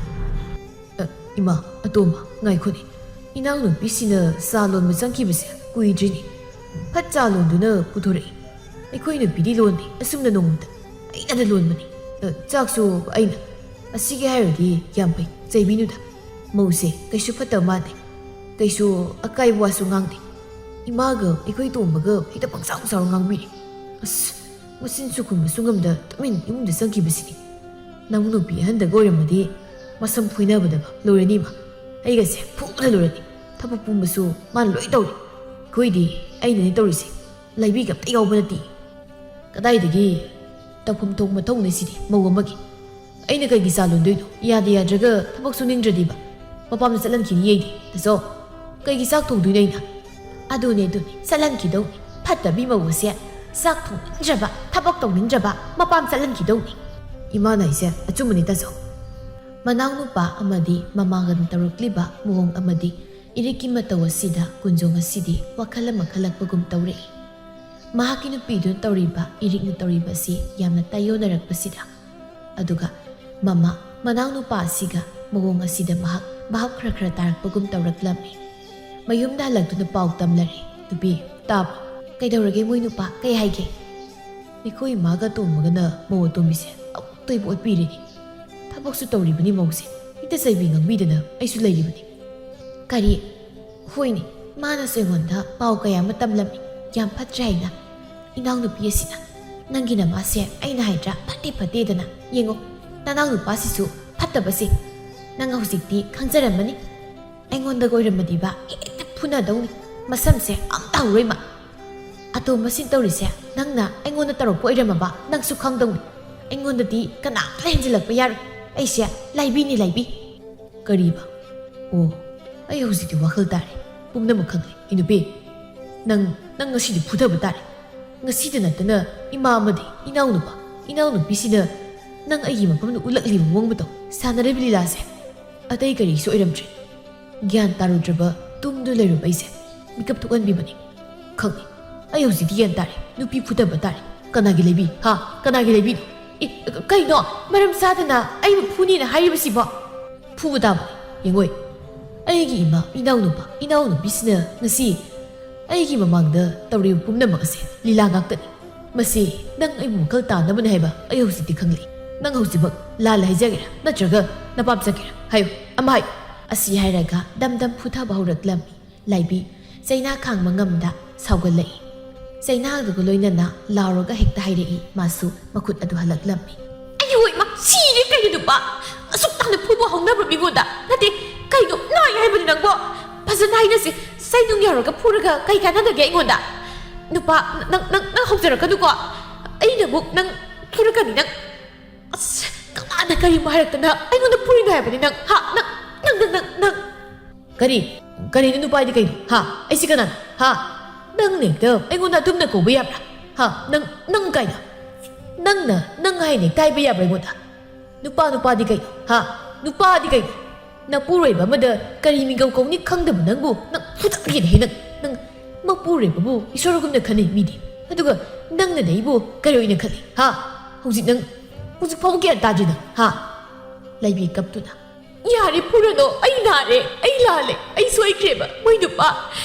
"ꯑ, ꯏꯃꯥ, ꯑꯇꯣꯝꯕ, ꯉꯥꯏꯈꯣꯅꯦ꯫ ꯏꯅꯥꯎꯅꯨꯄꯤꯁꯤꯅ ꯆꯥ ꯂꯣꯟꯕ ꯆꯪꯈꯤꯕꯁꯦ ꯀꯨꯏꯗ꯭ꯔꯤꯅꯦ꯫ ꯐꯠ ꯆꯥ ꯂꯣꯟꯗꯨꯅ ꯄꯨꯊꯣꯔꯛꯏ꯫ ꯑꯩꯈꯣꯏ ꯅꯨꯄꯤꯗꯤ ꯂꯣꯟꯗꯦ, ꯑꯁꯨꯝꯅ ꯅꯣꯡꯃꯇ꯫ ꯑꯩꯅꯗ ꯂꯣꯟꯕꯅꯤ꯫ ꯑ, ꯆꯥꯛꯁꯨ ꯑꯩꯅ꯫ ꯑꯁꯤꯒꯤ ꯍꯥꯏꯔꯨꯔꯗꯤ ꯌꯥꯝ ꯐꯩ, ꯆꯩꯕꯤꯅꯨꯗ꯫ ꯃꯧꯁꯦ ꯀꯩꯁꯨ ꯐꯠꯇꯕ ꯃꯥꯟꯗꯦ꯫ ꯀꯩꯁꯨ ꯑꯀꯥꯏꯕ ꯋꯥꯁꯨ ꯉꯥꯡꯗꯦ꯫ ꯏꯃꯥꯒ ꯑꯩꯈꯣꯏ ꯇꯣꯝꯕꯒ ꯍꯦꯛꯇ ꯄꯪꯆꯥꯎ ꯆꯥꯎꯔ ꯉꯥꯡꯕꯤꯔꯦ꯫ ꯑꯁ, ꯃꯆꯤꯟ ꯁꯨꯈꯨꯝꯕ ꯁꯨꯉꯝꯗ ꯇꯨꯃꯤꯟ ꯏꯃꯨꯡꯗ ꯆꯪꯈꯤꯕꯁꯤꯗꯤ꯫ ꯅꯪ ꯅꯨꯄꯤ ꯑꯍꯟꯗꯒ ꯑꯣꯏꯔꯝꯃꯗꯤ ꯃꯁꯝ ꯐꯣꯏꯅꯕꯗꯒ ꯂꯣꯏꯔꯅꯤꯕ꯫ ꯑꯩꯒꯁꯦ ꯐꯨꯕꯗ ꯂꯣꯏꯔꯅꯤ꯫ ꯊꯕꯛ ꯄꯨꯝꯕꯁꯨ ꯃꯥꯅ ꯂꯣꯏ ꯇꯧꯔꯤ꯫ ꯑꯩꯈꯣꯏꯗꯤ ꯑꯩꯅꯅꯦ ꯇꯧꯔꯤꯁꯦ꯫ ꯂꯩꯕꯤꯒ ꯑꯝꯇ ꯌꯥꯎꯕ ꯅꯠꯇꯦ꯫ ꯀꯗꯥꯏꯗꯒꯤ ꯇꯧꯐꯝ ꯊꯣꯛꯄ ꯃꯊꯧꯅꯦ ꯁꯤꯗꯤ ꯃꯧ ꯑꯃꯒꯤ꯫ ꯑꯩꯅ ꯀꯩꯒꯤ ꯆꯥ ꯂꯣꯟꯗꯣꯏꯅꯣ? ꯌꯥꯗ ꯌꯥꯗ꯭ꯔꯒ ꯊꯕꯛ ꯁꯨꯅꯤꯡꯗ꯭ꯔꯗꯤꯕ ꯃꯄꯥꯝꯗ ꯆꯠꯍꯟꯈꯤꯅꯤ ꯑꯩꯗꯤ꯫ ꯇꯥꯆꯧ, ꯀꯩꯒꯤ ꯆꯥꯛ ꯊꯣꯡꯗꯣꯏꯅꯣ ꯑꯩꯅ? ꯑꯗꯨꯅꯦ, ꯑꯗꯨꯅꯦ, ꯆꯠꯍꯟꯈꯤꯗꯧꯅꯤ꯫ ꯐꯠꯇꯕꯤ ꯃꯧ ꯑꯁꯦ ꯆꯥꯛ ꯊꯣꯡꯅꯤꯡꯗ꯭ꯔꯕ, ꯊꯕꯛ ꯇꯧꯅꯤꯡꯗ꯭ꯔꯕ ꯃꯄꯥꯝ ꯆꯠꯍꯟꯈꯤꯗꯧꯅꯤ꯫ ꯏꯃꯥꯅ ꯍꯥꯏꯁꯦ ꯑꯆꯨꯝꯕꯅꯤ ꯇꯥꯆꯧ꯫ ꯃꯅꯥꯎꯅꯨꯄꯥ ꯑꯃꯗꯤ ꯃꯃꯥꯒꯅ ꯇꯧꯔꯛꯂꯤꯕ ꯃꯑꯣꯡ ꯑꯃꯗꯤ ꯏꯔꯤꯛꯀꯤ ꯃꯇꯧ ꯑꯁꯤꯗ ꯀꯨꯟꯖꯣꯡ ꯑꯁꯤꯗꯤ ꯋꯥꯈꯜ ꯑꯃ ꯈꯜꯂꯛꯄꯒꯨꯝ ꯇꯧꯔꯛꯏ꯫ ꯃꯍꯥꯛꯀꯤ ꯅꯨꯄꯤꯗꯨꯅ ꯇꯧꯔꯤꯕ, ꯏꯔꯤꯛꯅ ꯇꯧꯔꯤꯕ ꯑꯁꯤ ꯌꯥꯝꯅ ꯇꯥꯏꯌꯣꯟꯅꯔꯛꯄꯁꯤꯗ, ꯑꯗꯨꯒ ꯃꯃꯥ, ꯃꯅꯥꯎꯅꯨꯄꯥ ꯑꯁꯤꯒ ꯃꯑꯣꯡ ꯑꯁꯤꯗ ꯃꯍꯥꯛ ꯚꯥꯞ ꯈꯔ ꯈꯔ ꯇꯥꯔꯛꯄꯒꯨꯝ ꯇꯧꯔꯛꯂꯝꯃꯤ꯫ ꯃꯌꯨꯝꯗ ꯍꯜꯂꯛꯇꯨꯅ ꯄꯥꯎ ꯇꯝꯂꯔꯦ꯫ "ꯅꯨꯄꯤ, ꯇꯥꯕ꯭ꯔꯣ? ꯀꯩꯗꯧꯔꯒꯦ ꯃꯣꯏ ꯅꯨꯄꯥ? ꯀꯩ ꯍꯥꯏꯒꯦ?" "ꯑꯩꯈꯣꯏ ꯏꯃꯥꯒ ꯇꯣꯝꯕꯒꯅ ꯃꯧ ꯑꯇꯣꯝꯕꯤꯁꯦ ꯑꯃꯨꯛꯇꯣꯏꯕ ꯑꯣꯠꯄꯤꯔꯦꯅꯦ꯫ ꯊꯕꯛꯁꯨ ꯇꯧꯔꯤꯕꯅꯤ ꯃꯧꯁꯦ꯫ ꯍꯦꯛꯇ ꯆꯩꯕꯤ ꯉꯥꯡꯕꯤꯗꯅ ꯑꯩꯁꯨ ꯂꯩꯔꯤꯕꯅꯤ꯫" "ꯀꯔꯤ?" "ꯍꯣꯏꯅꯦ, ꯃꯥꯅꯁꯨ ꯑꯩꯉꯣꯟꯗ ꯄꯥꯎ ꯀꯌꯥ ꯑꯃ ꯇꯝꯂꯝꯃꯤ, ꯌꯥꯝ ꯐꯠꯇ꯭ꯔꯦ ꯍꯥꯏꯅ꯫ ꯏꯅꯥꯎꯅꯨꯄꯤ ꯑꯁꯤꯅ, ꯅꯪꯒꯤ ꯅꯃꯥꯁꯦ ꯑꯩꯅ ꯍꯥꯏꯗ꯭ꯔꯥ ꯐꯠꯇꯦ ꯐꯠꯇꯦꯗꯅ꯫ ꯌꯦꯡꯉꯣ, ꯅꯅꯥꯎ ꯅꯨꯄꯥꯁꯤꯁꯨ ꯐꯠꯇꯕꯁꯦ꯫ ꯅꯪ ꯍꯧꯖꯤꯛꯇꯤ ꯈꯪꯖꯔꯝꯃꯅꯤ꯫ ꯑꯩꯉꯣꯟꯗꯒ ꯑꯣꯏꯔꯝꯃꯗꯤꯕ ꯍꯦꯛꯇ ꯐꯨꯅꯗꯧꯅꯤ꯫ ꯃꯁꯝꯁꯦ ꯑꯝꯇ ꯍꯧꯔꯣꯏ ꯃꯥ꯫ ꯑꯇꯣꯝꯕꯁꯤꯅ ꯇꯧꯔꯤꯁꯦ ꯅꯪꯅ ꯑꯩꯉꯣꯟꯗ ꯇꯧꯔꯛꯄ ꯑꯣꯏꯔꯝꯃꯕ ꯅꯪꯁꯨ ꯈꯪꯗꯧꯅꯤ꯫ ꯑꯩꯉꯣꯟꯗꯗꯤ ꯀꯅꯥꯝꯇ ꯍꯦꯟꯖꯤꯜꯂꯛꯄ ꯌꯥꯔꯣꯏ꯫ ꯑꯩꯁꯦ ꯂꯥꯏꯕꯤꯅꯤ, ꯂꯥꯏꯕꯤ꯫ ꯀꯔꯤꯕ? ꯑꯣ, ꯑꯩ ꯍꯧꯖꯤꯛꯇꯤ ꯋꯥꯈꯜ ꯇꯥꯔꯦ꯫ ꯄꯨꯝꯅꯃꯛ ꯈꯪꯂꯦ꯫ ꯏꯅꯨꯄꯤ, ꯅꯪ, ꯅꯪ ꯉꯁꯤꯗꯤ ꯐꯨꯊꯕ ꯇꯥꯔꯦ꯫ ꯉꯁꯤꯗ ꯅꯠꯇꯅ ꯏꯃꯥ ꯑꯃꯗꯤ ꯏꯅꯥꯎꯅꯨꯄꯥ, ꯏꯅꯥꯎꯅꯨꯄꯤꯁꯤꯅ ꯅꯪ ꯑꯩꯒꯤ ꯃꯐꯝꯗ ꯎꯠꯂꯛꯂꯤꯕ ꯃꯑꯣꯡ ꯃꯇꯧ, ꯁꯥꯟꯅꯔꯤꯕ ꯂꯤꯂꯥꯁꯦ ꯑꯇꯩ ꯀꯔꯤꯁꯨ ꯑꯣꯏꯔꯝꯗ꯭ꯔꯦ꯫ ꯒ꯭ꯌꯥꯟ ꯇꯥꯔꯨꯗ꯭ꯔꯕ ꯇꯨꯝꯗꯨ ꯂꯩꯔꯨꯕ ꯑꯩꯁꯦ ꯃꯤꯀꯞ ꯊꯣꯛꯍꯟꯕꯤꯕꯅꯤ꯫ ꯈꯪꯉꯦ, ꯑꯩ ꯍꯧꯖꯤꯛꯇꯤ ꯒ꯭ꯌꯥꯟ ꯇꯥꯔꯦ꯫ ꯅꯨꯄꯤ ꯐꯨꯊꯕ ꯇꯥꯔꯦ꯫ ꯀꯅꯥꯒꯤ ꯂꯩꯕꯤ? ꯍꯥ? ꯀꯅꯥꯒꯤ ꯂꯩꯕꯤꯅꯣ? ꯑꯦ, ꯀꯩꯅꯣ? ꯃꯔꯝ ꯆꯥꯗꯅ ꯑꯩꯕꯨ ꯐꯨꯅꯤꯅ ꯍꯥꯏꯔꯤꯕꯁꯤꯕꯣ? ꯐꯨꯕ ꯇꯥꯕꯅꯤ꯫ ꯌꯦꯡꯉꯣꯏ, ꯑꯩꯒꯤ ꯏꯃꯥ, ꯏꯅꯥꯎꯅꯨꯄꯥ, ꯏꯅꯥꯎꯅꯨꯄꯤꯁꯤꯅ ꯉꯁꯤ ꯑꯩꯒꯤ ꯃꯃꯥꯡꯗ ꯇꯧꯔꯤꯕ ꯄꯨꯝꯅꯃꯛ ꯑꯁꯦ ꯂꯤꯂꯥ ꯉꯥꯛꯇꯅꯤ꯫ ꯃꯁꯤ ꯅꯪ ꯑꯩꯕꯨ ꯋꯥꯈꯜ ꯇꯥꯅꯕꯅꯤ ꯍꯥꯏꯕ ꯑꯩ ꯍꯧꯖꯤꯛꯇꯤ ꯈꯪꯂꯦ꯫ ꯅꯪ ꯍꯧꯖꯤꯛꯃꯛ ꯂꯥꯜꯂꯦ ꯍꯥꯏꯖꯒꯦꯔꯥ, ꯅꯠꯇ꯭ꯔꯒ ꯅꯄꯥꯝ ꯆꯠꯀꯦꯔꯥ? ꯍꯥꯏꯌꯨ, ꯑꯃ ꯍꯥꯏꯌꯨ꯫ ꯑꯁꯤ ꯍꯥꯏꯔꯒ ꯗꯝ ꯗꯝ ꯐꯨꯊꯕ ꯍꯧꯔꯛꯂꯝꯃꯤ꯫ ꯂꯥꯏꯕꯤ ꯆꯩꯅꯥ ꯈꯥꯡꯕ ꯉꯝꯗ ꯁꯥꯎꯒꯠꯂꯛꯏ꯫ ꯆꯩꯅꯥꯗꯨꯒ ꯂꯣꯏꯅꯅ ꯂꯥꯎꯔꯒ ꯍꯦꯛꯇ ꯍꯥꯏꯔꯛꯏ꯫ ꯃꯥꯁꯨ ꯃꯈꯨꯠ ꯑꯗꯨ ꯍꯜꯂꯛꯂꯝꯃꯤ꯫ ꯑꯩ ꯍꯣꯏ, ꯃꯥ ꯁꯤꯔꯦ꯫ ꯀꯩꯅꯣ ꯅꯨꯄꯥ? ꯑꯁꯨꯛ ꯇꯥꯅ ꯐꯨꯕ ꯍꯧꯅꯕ꯭ꯔꯣ ꯃꯤꯉꯣꯟꯗ? ꯅꯠꯇꯦ, ꯀꯩꯅꯣ ꯅꯥꯏ ꯍꯥꯏꯕꯅꯤ ꯅꯪꯕꯣ? ꯐꯖꯅ ꯍꯥꯏꯅꯁꯦ꯫ ꯆꯩ ꯅꯨꯡ ꯌꯥꯎꯔꯒ ꯐꯨꯔꯒ ꯀꯩ ꯀꯥꯟꯅꯗꯒꯦ ꯑꯩꯉꯣꯟꯗ? ꯅꯨꯄꯥ, ꯅꯪ, ꯅꯪ, ꯅꯪ ꯍꯧꯖꯔꯛꯀꯅꯨꯀꯣ꯫ ꯑꯩꯅ ꯑꯃꯨꯛ ꯅꯪ ꯐꯨꯔꯛꯀꯅꯤ ꯅꯪ꯫ ꯑꯁ, ꯀꯅꯥꯅ ꯀꯔꯤꯕꯨ ꯍꯥꯏꯔꯛꯇꯅ ꯑꯩꯉꯣꯟꯗ ꯐꯨꯔꯤꯅꯣ ꯍꯥꯏꯕꯅꯤ ꯅꯪ? ꯍꯥ? ꯅꯪ, ꯅꯪ, ꯅꯪ, ꯅꯪ, ꯅꯪ꯫ ꯀꯔꯤ? ꯀꯔꯤꯅꯣ ꯅꯨꯄꯥꯗꯤ ꯀꯩꯅꯣ? ꯍꯥ? ꯑꯩꯁꯤ ꯀꯅꯥꯅꯣ? ꯍꯥ? ꯅꯪꯅ ꯍꯦꯛꯇ ꯑꯩꯉꯣꯟꯗ ꯑꯗꯨꯝꯅ ꯀꯧꯕ ꯌꯥꯕ꯭ꯔꯥ? ꯍꯥ? ꯅꯪ, ꯅꯪ ꯀꯥꯏꯗ? ꯅꯪꯅ, ꯅꯪ ꯍꯥꯏꯅ ꯍꯦꯛꯇ ꯍꯥꯏꯕ ꯌꯥꯕ꯭ꯔꯥ ꯑꯩꯉꯣꯟꯗ? ꯅꯨꯄꯥ, ꯅꯨꯄꯥꯗꯤ ꯀꯩꯅꯣ? ꯍꯥ? ꯅꯨꯄꯥꯗꯤ ꯀꯩꯅꯣ? ꯅꯄꯨꯔꯣꯏꯕ ꯑꯃꯗ ꯀꯔꯤ ꯃꯤꯡꯒꯧ ꯀꯧꯅꯤ ꯈꯪꯗꯕ ꯅꯪꯕꯨ? ꯅꯪ ꯐꯨꯗꯠꯀꯦꯅꯦ ꯍꯦ ꯅꯪ! ꯅꯪ ꯃꯄꯨꯔꯣꯏꯕꯕꯨ ꯏꯁꯣꯔꯒꯨꯝꯅ ꯈꯟꯅꯩ ꯃꯤꯗꯤ꯫ ꯑꯗꯨꯒ ꯅꯪꯅꯗꯤ ꯑꯩꯕꯨ ꯀꯔꯤ ꯑꯣꯏꯅ ꯈꯜꯂꯤ? ꯍꯥ? ꯍꯧꯖꯤꯛ ꯅꯪ, ꯍꯧꯖꯤꯛ ꯐꯥꯎꯕ ꯒ꯭ꯌꯥꯟ ꯇꯥꯗ꯭ꯔꯤ ꯅꯪ? ꯍꯥ? ꯂꯩꯕꯤ ꯀꯞꯇꯨꯅ, "ꯌꯥꯔꯦ, ꯐꯨꯔꯅꯨ꯫ ꯑꯩ ꯂꯥꯜꯂꯦ, ꯑꯩ ꯂꯥꯜꯂꯦ, ꯑꯩ ꯁꯣꯏꯈ꯭ꯔꯦꯕ꯫ ꯃꯣꯏ ꯅꯨꯄꯥ,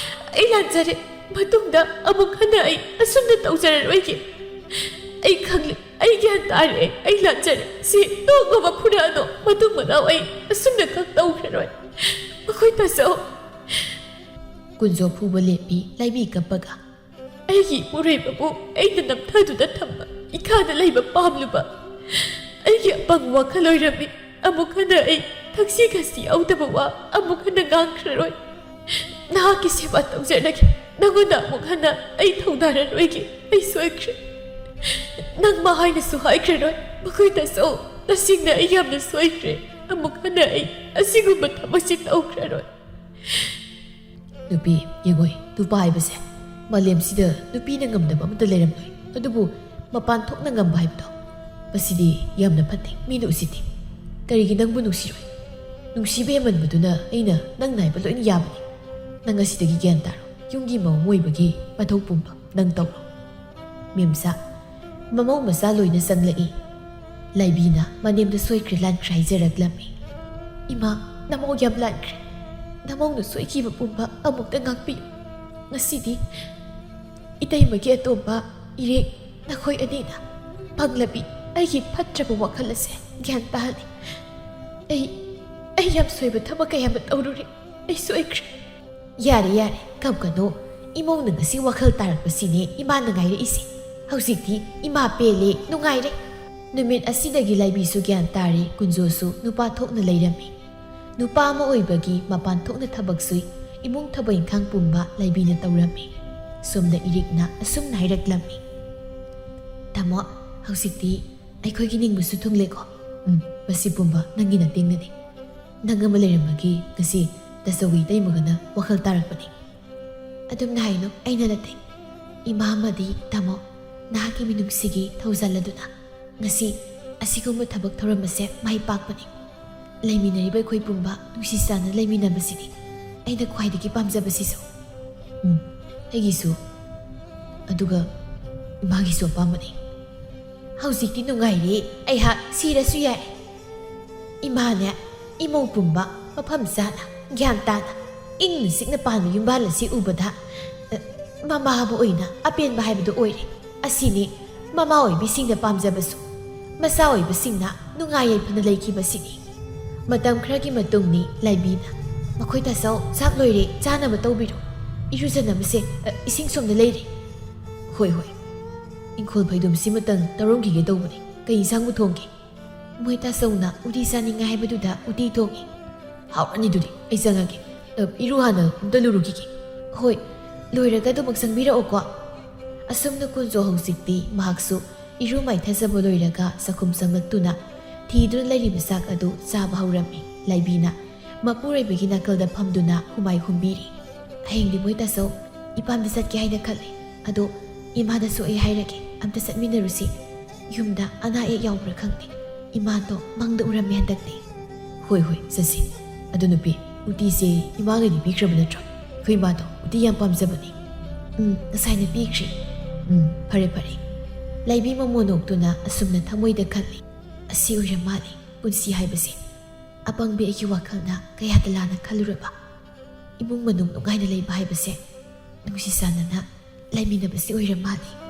ꯑꯩ ꯂꯥꯟꯖꯔꯦ꯫ ꯃꯇꯨꯡꯗ ꯑꯃꯨꯛ ꯍꯟꯅ ꯑꯩ ꯑꯁꯨꯝꯅ ꯇꯧꯖꯔꯔꯣꯏꯒꯦ꯫ ꯑꯩ ꯈꯪꯂꯦ, ꯑꯩ ꯒ꯭ꯌꯥꯟ ꯇꯥꯔꯦ, ꯑꯩ ꯂꯥꯟꯖꯔꯦ꯫ ꯁꯤ ꯅꯣꯡꯃ ꯐꯨꯔꯛꯑꯅꯨ꯫ ꯃꯇꯨꯡ ꯃꯅꯥꯎ ꯑꯩ ꯑꯁꯨꯝꯅ ꯈꯛ ꯇꯧꯈ꯭ꯔꯔꯣꯏ꯫ ꯃꯈꯣꯏ ꯇꯥꯆꯧ꯫" ꯀꯨꯟꯖꯣ ꯐꯨꯕ ꯂꯦꯞꯄꯤ, ꯂꯥꯏꯕꯤ ꯀꯞꯄꯒ꯫ ꯑꯩꯒꯤ ꯏꯄꯨꯔꯣꯏꯕꯕꯨ ꯑꯩꯅ ꯅꯝꯊꯗꯨꯅ ꯊꯝꯕ ꯏꯈꯥꯗ ꯂꯩꯕ ꯄꯥꯝꯂꯨꯕ ꯑꯩꯒꯤ ꯑꯄꯪꯕ ꯋꯥꯈꯜ ꯑꯣꯏꯔꯝꯃꯤ꯫ ꯑꯃꯨꯛ ꯍꯟꯅ ꯑꯩ ꯊꯛꯁꯤ ꯈꯥꯁꯤ ꯌꯥꯎꯗꯕ ꯋꯥ ꯑꯃꯨꯛ ꯍꯟꯅ ꯉꯥꯡꯈ꯭ꯔꯔꯣꯏ꯫ ꯅꯍꯥꯛꯀꯤ ꯁꯦꯕꯥ ꯇꯧꯖꯔꯒꯦ꯫ ꯅꯉꯣꯟꯗ ꯑꯃꯨꯛ ꯍꯟꯅ ꯑꯩ ꯊꯧꯗꯥꯔꯔꯣꯏꯒꯦ꯫ ꯑꯩ ꯁꯣꯏꯈ꯭ꯔꯦ꯫ ꯅꯪ ꯃꯍꯥꯏꯅꯁꯨ ꯍꯥꯏꯈ꯭ꯔꯔꯣꯏ꯫ ꯃꯈꯣꯏ ꯇꯥꯆꯧ, ꯇꯁꯦꯡꯅ ꯑꯩ ꯌꯥꯝꯅ ꯁꯣꯏꯈ꯭ꯔꯦ꯫ ꯑꯃꯨꯛ ꯍꯟꯅ ꯑꯩ ꯑꯁꯤꯒꯨꯝꯕ ꯊꯕꯛꯁꯤ ꯇꯧꯈ꯭ꯔꯔꯣꯏ꯫ ꯅꯨꯄꯤ, ꯌꯦꯡꯉꯣꯏ, ꯅꯨꯄꯥ ꯍꯥꯏꯕꯁꯦ ꯃꯥꯂꯦꯝꯁꯤꯗ ꯅꯨꯄꯤꯅ ꯉꯝꯗꯕ ꯑꯃꯠꯇ ꯂꯩꯔꯝꯂꯣꯏ꯫ ꯑꯗꯨꯕꯨ ꯃꯄꯥꯟ ꯊꯣꯛꯅ ꯉꯝꯕ ꯍꯥꯏꯕꯗꯣ, ꯃꯁꯤꯗꯤ ꯌꯥꯝꯅ ꯐꯠꯇꯦ꯫ ꯃꯤꯅ ꯎꯁꯤꯠꯇꯦ꯫ ꯀꯔꯤꯒꯤ ꯅꯪꯕꯨ ꯅꯨꯡꯁꯤꯔꯣꯏ? ꯅꯨꯡꯁꯤꯕ ꯍꯦꯟꯃꯟꯕꯗꯨꯅ ꯑꯩꯅ ꯅꯪ ꯅꯥꯏꯕ ꯂꯣꯏꯅ ꯌꯥꯕꯅꯤ꯫ ꯅꯪ ꯉꯁꯤꯗꯒꯤ ꯒ꯭ꯌꯥꯟ ꯇꯥꯔꯣ꯫ ꯌꯨꯝꯒꯤ ꯃꯧ ꯑꯃ ꯑꯣꯏꯕꯒꯤ ꯃꯊꯧ ꯄꯨꯝꯕ ꯅꯪ ꯇꯧꯔꯣ꯫ ꯃꯦꯝꯆꯥ, ꯃꯃꯧ ꯃꯆꯥ ꯂꯣꯏꯅ ꯆꯪꯂꯛꯏ꯫ ꯂꯥꯏꯕꯤꯅ ꯃꯅꯦꯝꯗ ꯁꯣꯏꯈ꯭ꯔꯦ ꯂꯥꯟꯈ꯭ꯔꯦ ꯍꯥꯏꯖꯔꯛꯂꯝꯃꯤ꯫ ꯏꯃꯥ, ꯅꯃꯧ ꯌꯥꯝ ꯂꯥꯟꯈ꯭ꯔꯦ꯫ ꯅꯃꯧꯅ ꯁꯣꯏꯈꯤꯕ ꯄꯨꯝꯕ ꯑꯃꯨꯛꯇ ꯉꯥꯛꯄꯤꯌꯨ꯫ ꯉꯁꯤꯗꯤ ꯏꯇꯩꯃꯒꯤ ꯑꯇꯣꯝꯕ, ꯏꯔꯦꯛ, ꯅꯈꯣꯏ ꯑꯅꯤꯅ ꯄꯥꯡꯂꯕꯤ ꯑꯩꯒꯤ ꯐꯠꯇ꯭ꯔꯕ ꯋꯥꯈꯜ ꯑꯁꯦ ꯒ꯭ꯌꯥꯟ ꯇꯥꯍꯜꯂꯤ꯫ ꯑꯩ, ꯑꯩ ꯌꯥꯝ ꯁꯣꯏꯕ ꯊꯕꯛ ꯀꯌꯥ ꯑꯃ ꯇꯧꯔꯨꯔꯦ꯫ ꯑꯩ ꯁꯣꯏꯈ꯭ꯔꯦ꯫ ꯌꯥꯔꯦ, ꯌꯥꯔꯦ, ꯀꯞꯀꯅꯨ꯫ ꯏꯃꯧꯅ ꯉꯁꯤ ꯋꯥꯈꯜ ꯇꯥꯔꯛꯄꯁꯤꯅꯦ ꯏꯃꯥꯅ ꯉꯥꯏꯔꯛꯏꯁꯦ꯫ ꯍꯧꯖꯤꯛꯇꯤ ꯏꯃꯥ ꯄꯦꯜꯂꯦ, ꯅꯨꯡꯉꯥꯏꯔꯦ꯫ ꯅꯨꯃꯤꯠ ꯑꯁꯤꯗꯒꯤ ꯂꯥꯏꯕꯤꯁꯨ ꯒ꯭ꯌꯥꯟ ꯇꯥꯔꯦ, ꯀꯨꯟꯖꯣꯁꯨ ꯅꯨꯄꯥ ꯊꯣꯛꯅ ꯂꯩꯔꯝꯃꯤ꯫ ꯅꯨꯄꯥ ꯑꯃ ꯑꯣꯏꯕꯒꯤ ꯃꯄꯥꯟ ꯊꯣꯛꯅ ꯊꯕꯛ ꯁꯨꯏ, ꯏꯃꯨꯡ ꯊꯕꯛ ꯏꯪꯈꯥꯡ ꯄꯨꯝꯕ ꯂꯥꯏꯕꯤꯅ ꯇꯧꯔꯝꯃꯤ꯫ ꯁꯣꯝꯗ ꯏꯔꯤꯛꯅ ꯑꯁꯨꯝꯅ ꯍꯥꯏꯔꯛꯂꯝꯃꯤ, "ꯇꯥꯃꯣ, ꯍꯧꯖꯤꯛꯇꯤ ꯑꯩꯈꯣꯏꯒꯤ ꯅꯤꯡꯕꯁꯨ ꯊꯨꯡꯂꯦꯀꯣ?" "ꯎꯝ, ꯃꯁꯤ ꯄꯨꯝꯕ ꯅꯪꯒꯤ ꯅꯇꯦꯡꯅꯅꯤ꯫ ꯅꯪ ꯑꯃ ꯂꯩꯔꯝꯕꯒꯤ ꯉꯁꯤ ꯇꯥꯆꯧꯒꯤ ꯏꯇꯩꯃꯒꯅ ꯋꯥꯈꯜ ꯇꯥꯔꯛꯄꯅꯤ꯫" "ꯑꯗꯨꯝꯅ ꯍꯥꯏꯅꯨ, ꯑꯩꯅ ꯅꯠꯇꯦ꯫ ꯏꯃꯥ ꯑꯃꯗꯤ ꯇꯥꯃꯣ, ꯅꯍꯥꯛꯀꯤ ꯃꯤꯅꯨꯡꯁꯤꯒꯤ ꯊꯧꯖꯥꯜ ꯑꯗꯨꯅ ꯉꯁꯤ ꯑꯁꯤꯒꯨꯝꯕ ꯊꯕꯛ ꯊꯧꯔꯝ ꯑꯁꯦ ꯃꯥꯏ ꯄꯥꯛꯄꯅꯤ꯫ ꯂꯩꯃꯤꯟꯅꯔꯤꯕ ꯑꯩꯈꯣꯏ ꯄꯨꯝꯕ ꯅꯨꯡꯁꯤ ꯆꯥꯟꯅ ꯂꯩꯃꯤꯟꯅꯕꯁꯤꯅꯤ ꯑꯩꯅ ꯈ꯭ꯋꯥꯏꯗꯒꯤ ꯄꯥꯝꯖꯕꯁꯤꯁꯨ꯫" "ꯎꯝ, ꯑꯩꯒꯤꯁꯨ꯫ ꯑꯗꯨꯒ ꯏꯃꯥꯒꯤꯁꯨ ꯑꯄꯥꯝꯕꯅꯤ꯫" "ꯍꯧꯖꯤꯛꯇꯤ ꯅꯨꯡꯉꯥꯏꯔꯦ꯫ ꯑꯩꯍꯥꯛ ꯁꯤꯔꯁꯨ ꯌꯥꯏ꯫ ꯏꯃꯥꯅꯦ, ꯏꯃꯧ ꯄꯨꯝꯕ ꯃꯐꯝ ꯆꯥꯅ, ꯒ꯭ꯌꯥꯟ ꯇꯥꯅ, ꯏꯪꯅ ꯆꯤꯛꯅ ꯄꯥꯟꯕ ꯌꯨꯝꯕꯥꯜ ꯑꯁꯤ ꯎꯕꯗ, ꯑ, ꯃꯃꯥ ꯑꯃ ꯑꯣꯏꯅ ꯑꯄꯦꯟꯕ ꯍꯥꯏꯕꯗꯨ ꯑꯣꯏꯔꯦ꯫ ꯑꯁꯤꯅꯤ ꯃꯃꯥ ꯑꯣꯏꯕꯤꯁꯤꯡꯅ ꯄꯥꯝꯖꯕꯁꯨ꯫ ꯃꯆꯥ ꯑꯣꯏꯕꯁꯤꯡꯅ ꯅꯨꯡꯉꯥꯏ ꯌꯥꯏꯐꯅ ꯂꯩꯈꯤꯕꯁꯤꯅꯤ꯫" ꯃꯇꯝ ꯈꯔꯒꯤ ꯃꯇꯨꯡꯅꯤ ꯂꯥꯏꯕꯤꯅ, "ꯃꯈꯣꯏ ꯇꯥꯆꯧ, ꯆꯥꯛ ꯂꯣꯏꯔꯦ, ꯆꯥꯅꯕ ꯇꯧꯕꯤꯔꯣ꯫ ꯏꯔꯨꯖꯅꯕꯁꯦ, ꯑ, ꯏꯁꯤꯡ ꯁꯣꯝꯗ ꯂꯩꯔꯦ꯫" "ꯍꯣꯏ, ꯍꯣꯏ꯫ ꯏꯪꯈꯣꯜ ꯐꯩꯗꯣꯝꯁꯤꯃꯇꯪ ꯇꯧꯔꯝꯈꯤꯒꯦ ꯇꯧꯕꯅꯤ꯫ ꯀꯩ ꯏꯟꯁꯥꯡꯕꯨ ꯊꯣꯡꯒꯦ?" "ꯃꯣꯏ ꯇꯥꯆꯧꯅ ꯎꯇꯤ ꯆꯥꯅꯤꯡꯉꯦ ꯍꯥꯏꯕꯗꯨꯗ ꯎꯇꯤ ꯊꯣꯡꯉꯤ꯫" "ꯍꯥꯎꯔꯅꯤ ꯑꯗꯨꯗꯤ꯫ ꯑꯩ ꯆꯪꯉꯒꯦ꯫ ꯑ, ꯏꯔꯨ ꯍꯥꯟꯅ ꯑꯝꯇ ꯂꯨꯔꯨꯈꯤꯒꯦ꯫" "ꯍꯣꯏ, ꯂꯣꯏꯔꯒ ꯑꯗꯨꯃꯛ ꯆꯪꯕꯤꯔꯛꯑꯣꯀꯣ꯫" ꯑꯁꯨꯝꯅ ꯀꯨꯟꯖꯣ ꯍꯧꯖꯤꯛꯇꯤ ꯃꯍꯥꯛꯁꯨ ꯏꯔꯨ ꯃꯥꯏꯊꯖꯕ ꯂꯣꯏꯔꯒ ꯆꯥꯛꯈꯨꯝ ꯆꯪꯂꯛꯇꯨꯅ ꯊꯤꯗꯨꯅ ꯂꯩꯔꯤꯕ ꯆꯥꯛ ꯑꯗꯨ ꯆꯥꯕ ꯍꯧꯔꯝꯃꯤ꯫ ꯂꯥꯏꯕꯤꯅ ꯃꯄꯨꯔꯣꯏꯕꯒꯤ ꯅꯥꯀꯜꯗ ꯐꯝꯗꯨꯅ ꯍꯨꯃꯥꯏ ꯍꯨꯝꯕꯤꯔꯤ꯫ "ꯍꯌꯦꯡꯗꯤ ꯃꯣꯏ ꯇꯥꯆꯧ, ꯏꯄꯥꯝꯗ ꯆꯠꯀꯦ ꯍꯥꯏꯅ ꯈꯜꯂꯤ꯫ ꯑꯗꯣ ꯏꯃꯥꯗꯁꯨ ꯑꯩ ꯍꯥꯏꯔꯒꯦ, ꯑꯝꯇ ꯆꯠꯃꯤꯟꯅꯔꯨꯁꯤ꯫ ꯌꯨꯝꯗ ꯑꯅꯥ ꯑꯌꯦꯛ ꯌꯥꯎꯕ꯭ꯔꯥ ꯈꯪꯗꯦ꯫ ꯏꯃꯥꯗꯣ ꯃꯪꯗ ꯎꯔꯝꯃꯦ ꯍꯟꯗꯛꯇꯤ꯫" "ꯍꯣꯏ, ꯍꯣꯏ, ꯆꯠꯁꯤ꯫ ꯑꯗꯨ ꯅꯨꯄꯤ, ꯎꯇꯤꯁꯦ ꯏꯃꯥꯒꯗꯤ ꯄꯤꯈ꯭ꯔꯕ ꯅꯠꯇ꯭ꯔꯣ? ꯑꯩꯈꯣꯏ ꯏꯃꯥꯗꯣ ꯎꯇꯤ ꯌꯥꯝ ꯄꯥꯝꯖꯕꯅꯤ꯫" "ꯎꯝ, ꯉꯁꯥꯏꯅ ꯄꯤꯈ꯭ꯔꯦ꯫" "ꯎꯝ, ꯐꯔꯦ, ꯐꯔꯦ꯫" ꯂꯥꯏꯕꯤ ꯃꯃꯣꯟ ꯅꯣꯛꯇꯨꯅ ꯑꯁꯨꯝꯅ ꯊꯃꯣꯏꯗ ꯈꯜꯂꯤ, "ꯑꯁꯤ ꯑꯣꯏꯔ ꯃꯥꯜꯂꯤ ꯄꯨꯟꯁꯤ ꯍꯥꯏꯕꯁꯦ꯫ ꯑꯄꯪꯕꯤ ꯑꯩꯒꯤ ꯋꯥꯈꯜꯅ ꯀꯌꯥꯗ ꯂꯥꯟꯅ ꯈꯜꯂꯨꯔꯕ꯫ ꯏꯃꯨꯡ ꯃꯅꯨꯡ ꯅꯨꯡꯉꯥꯏꯅ ꯂꯩꯕ ꯍꯥꯏꯕꯁꯦ ꯅꯨꯡꯁꯤ ꯆꯥꯟꯅꯅ ꯂꯩꯃꯤꯟꯅꯕꯁꯤ ꯑꯣꯏꯔ ꯃꯥꯜꯂꯤ꯫"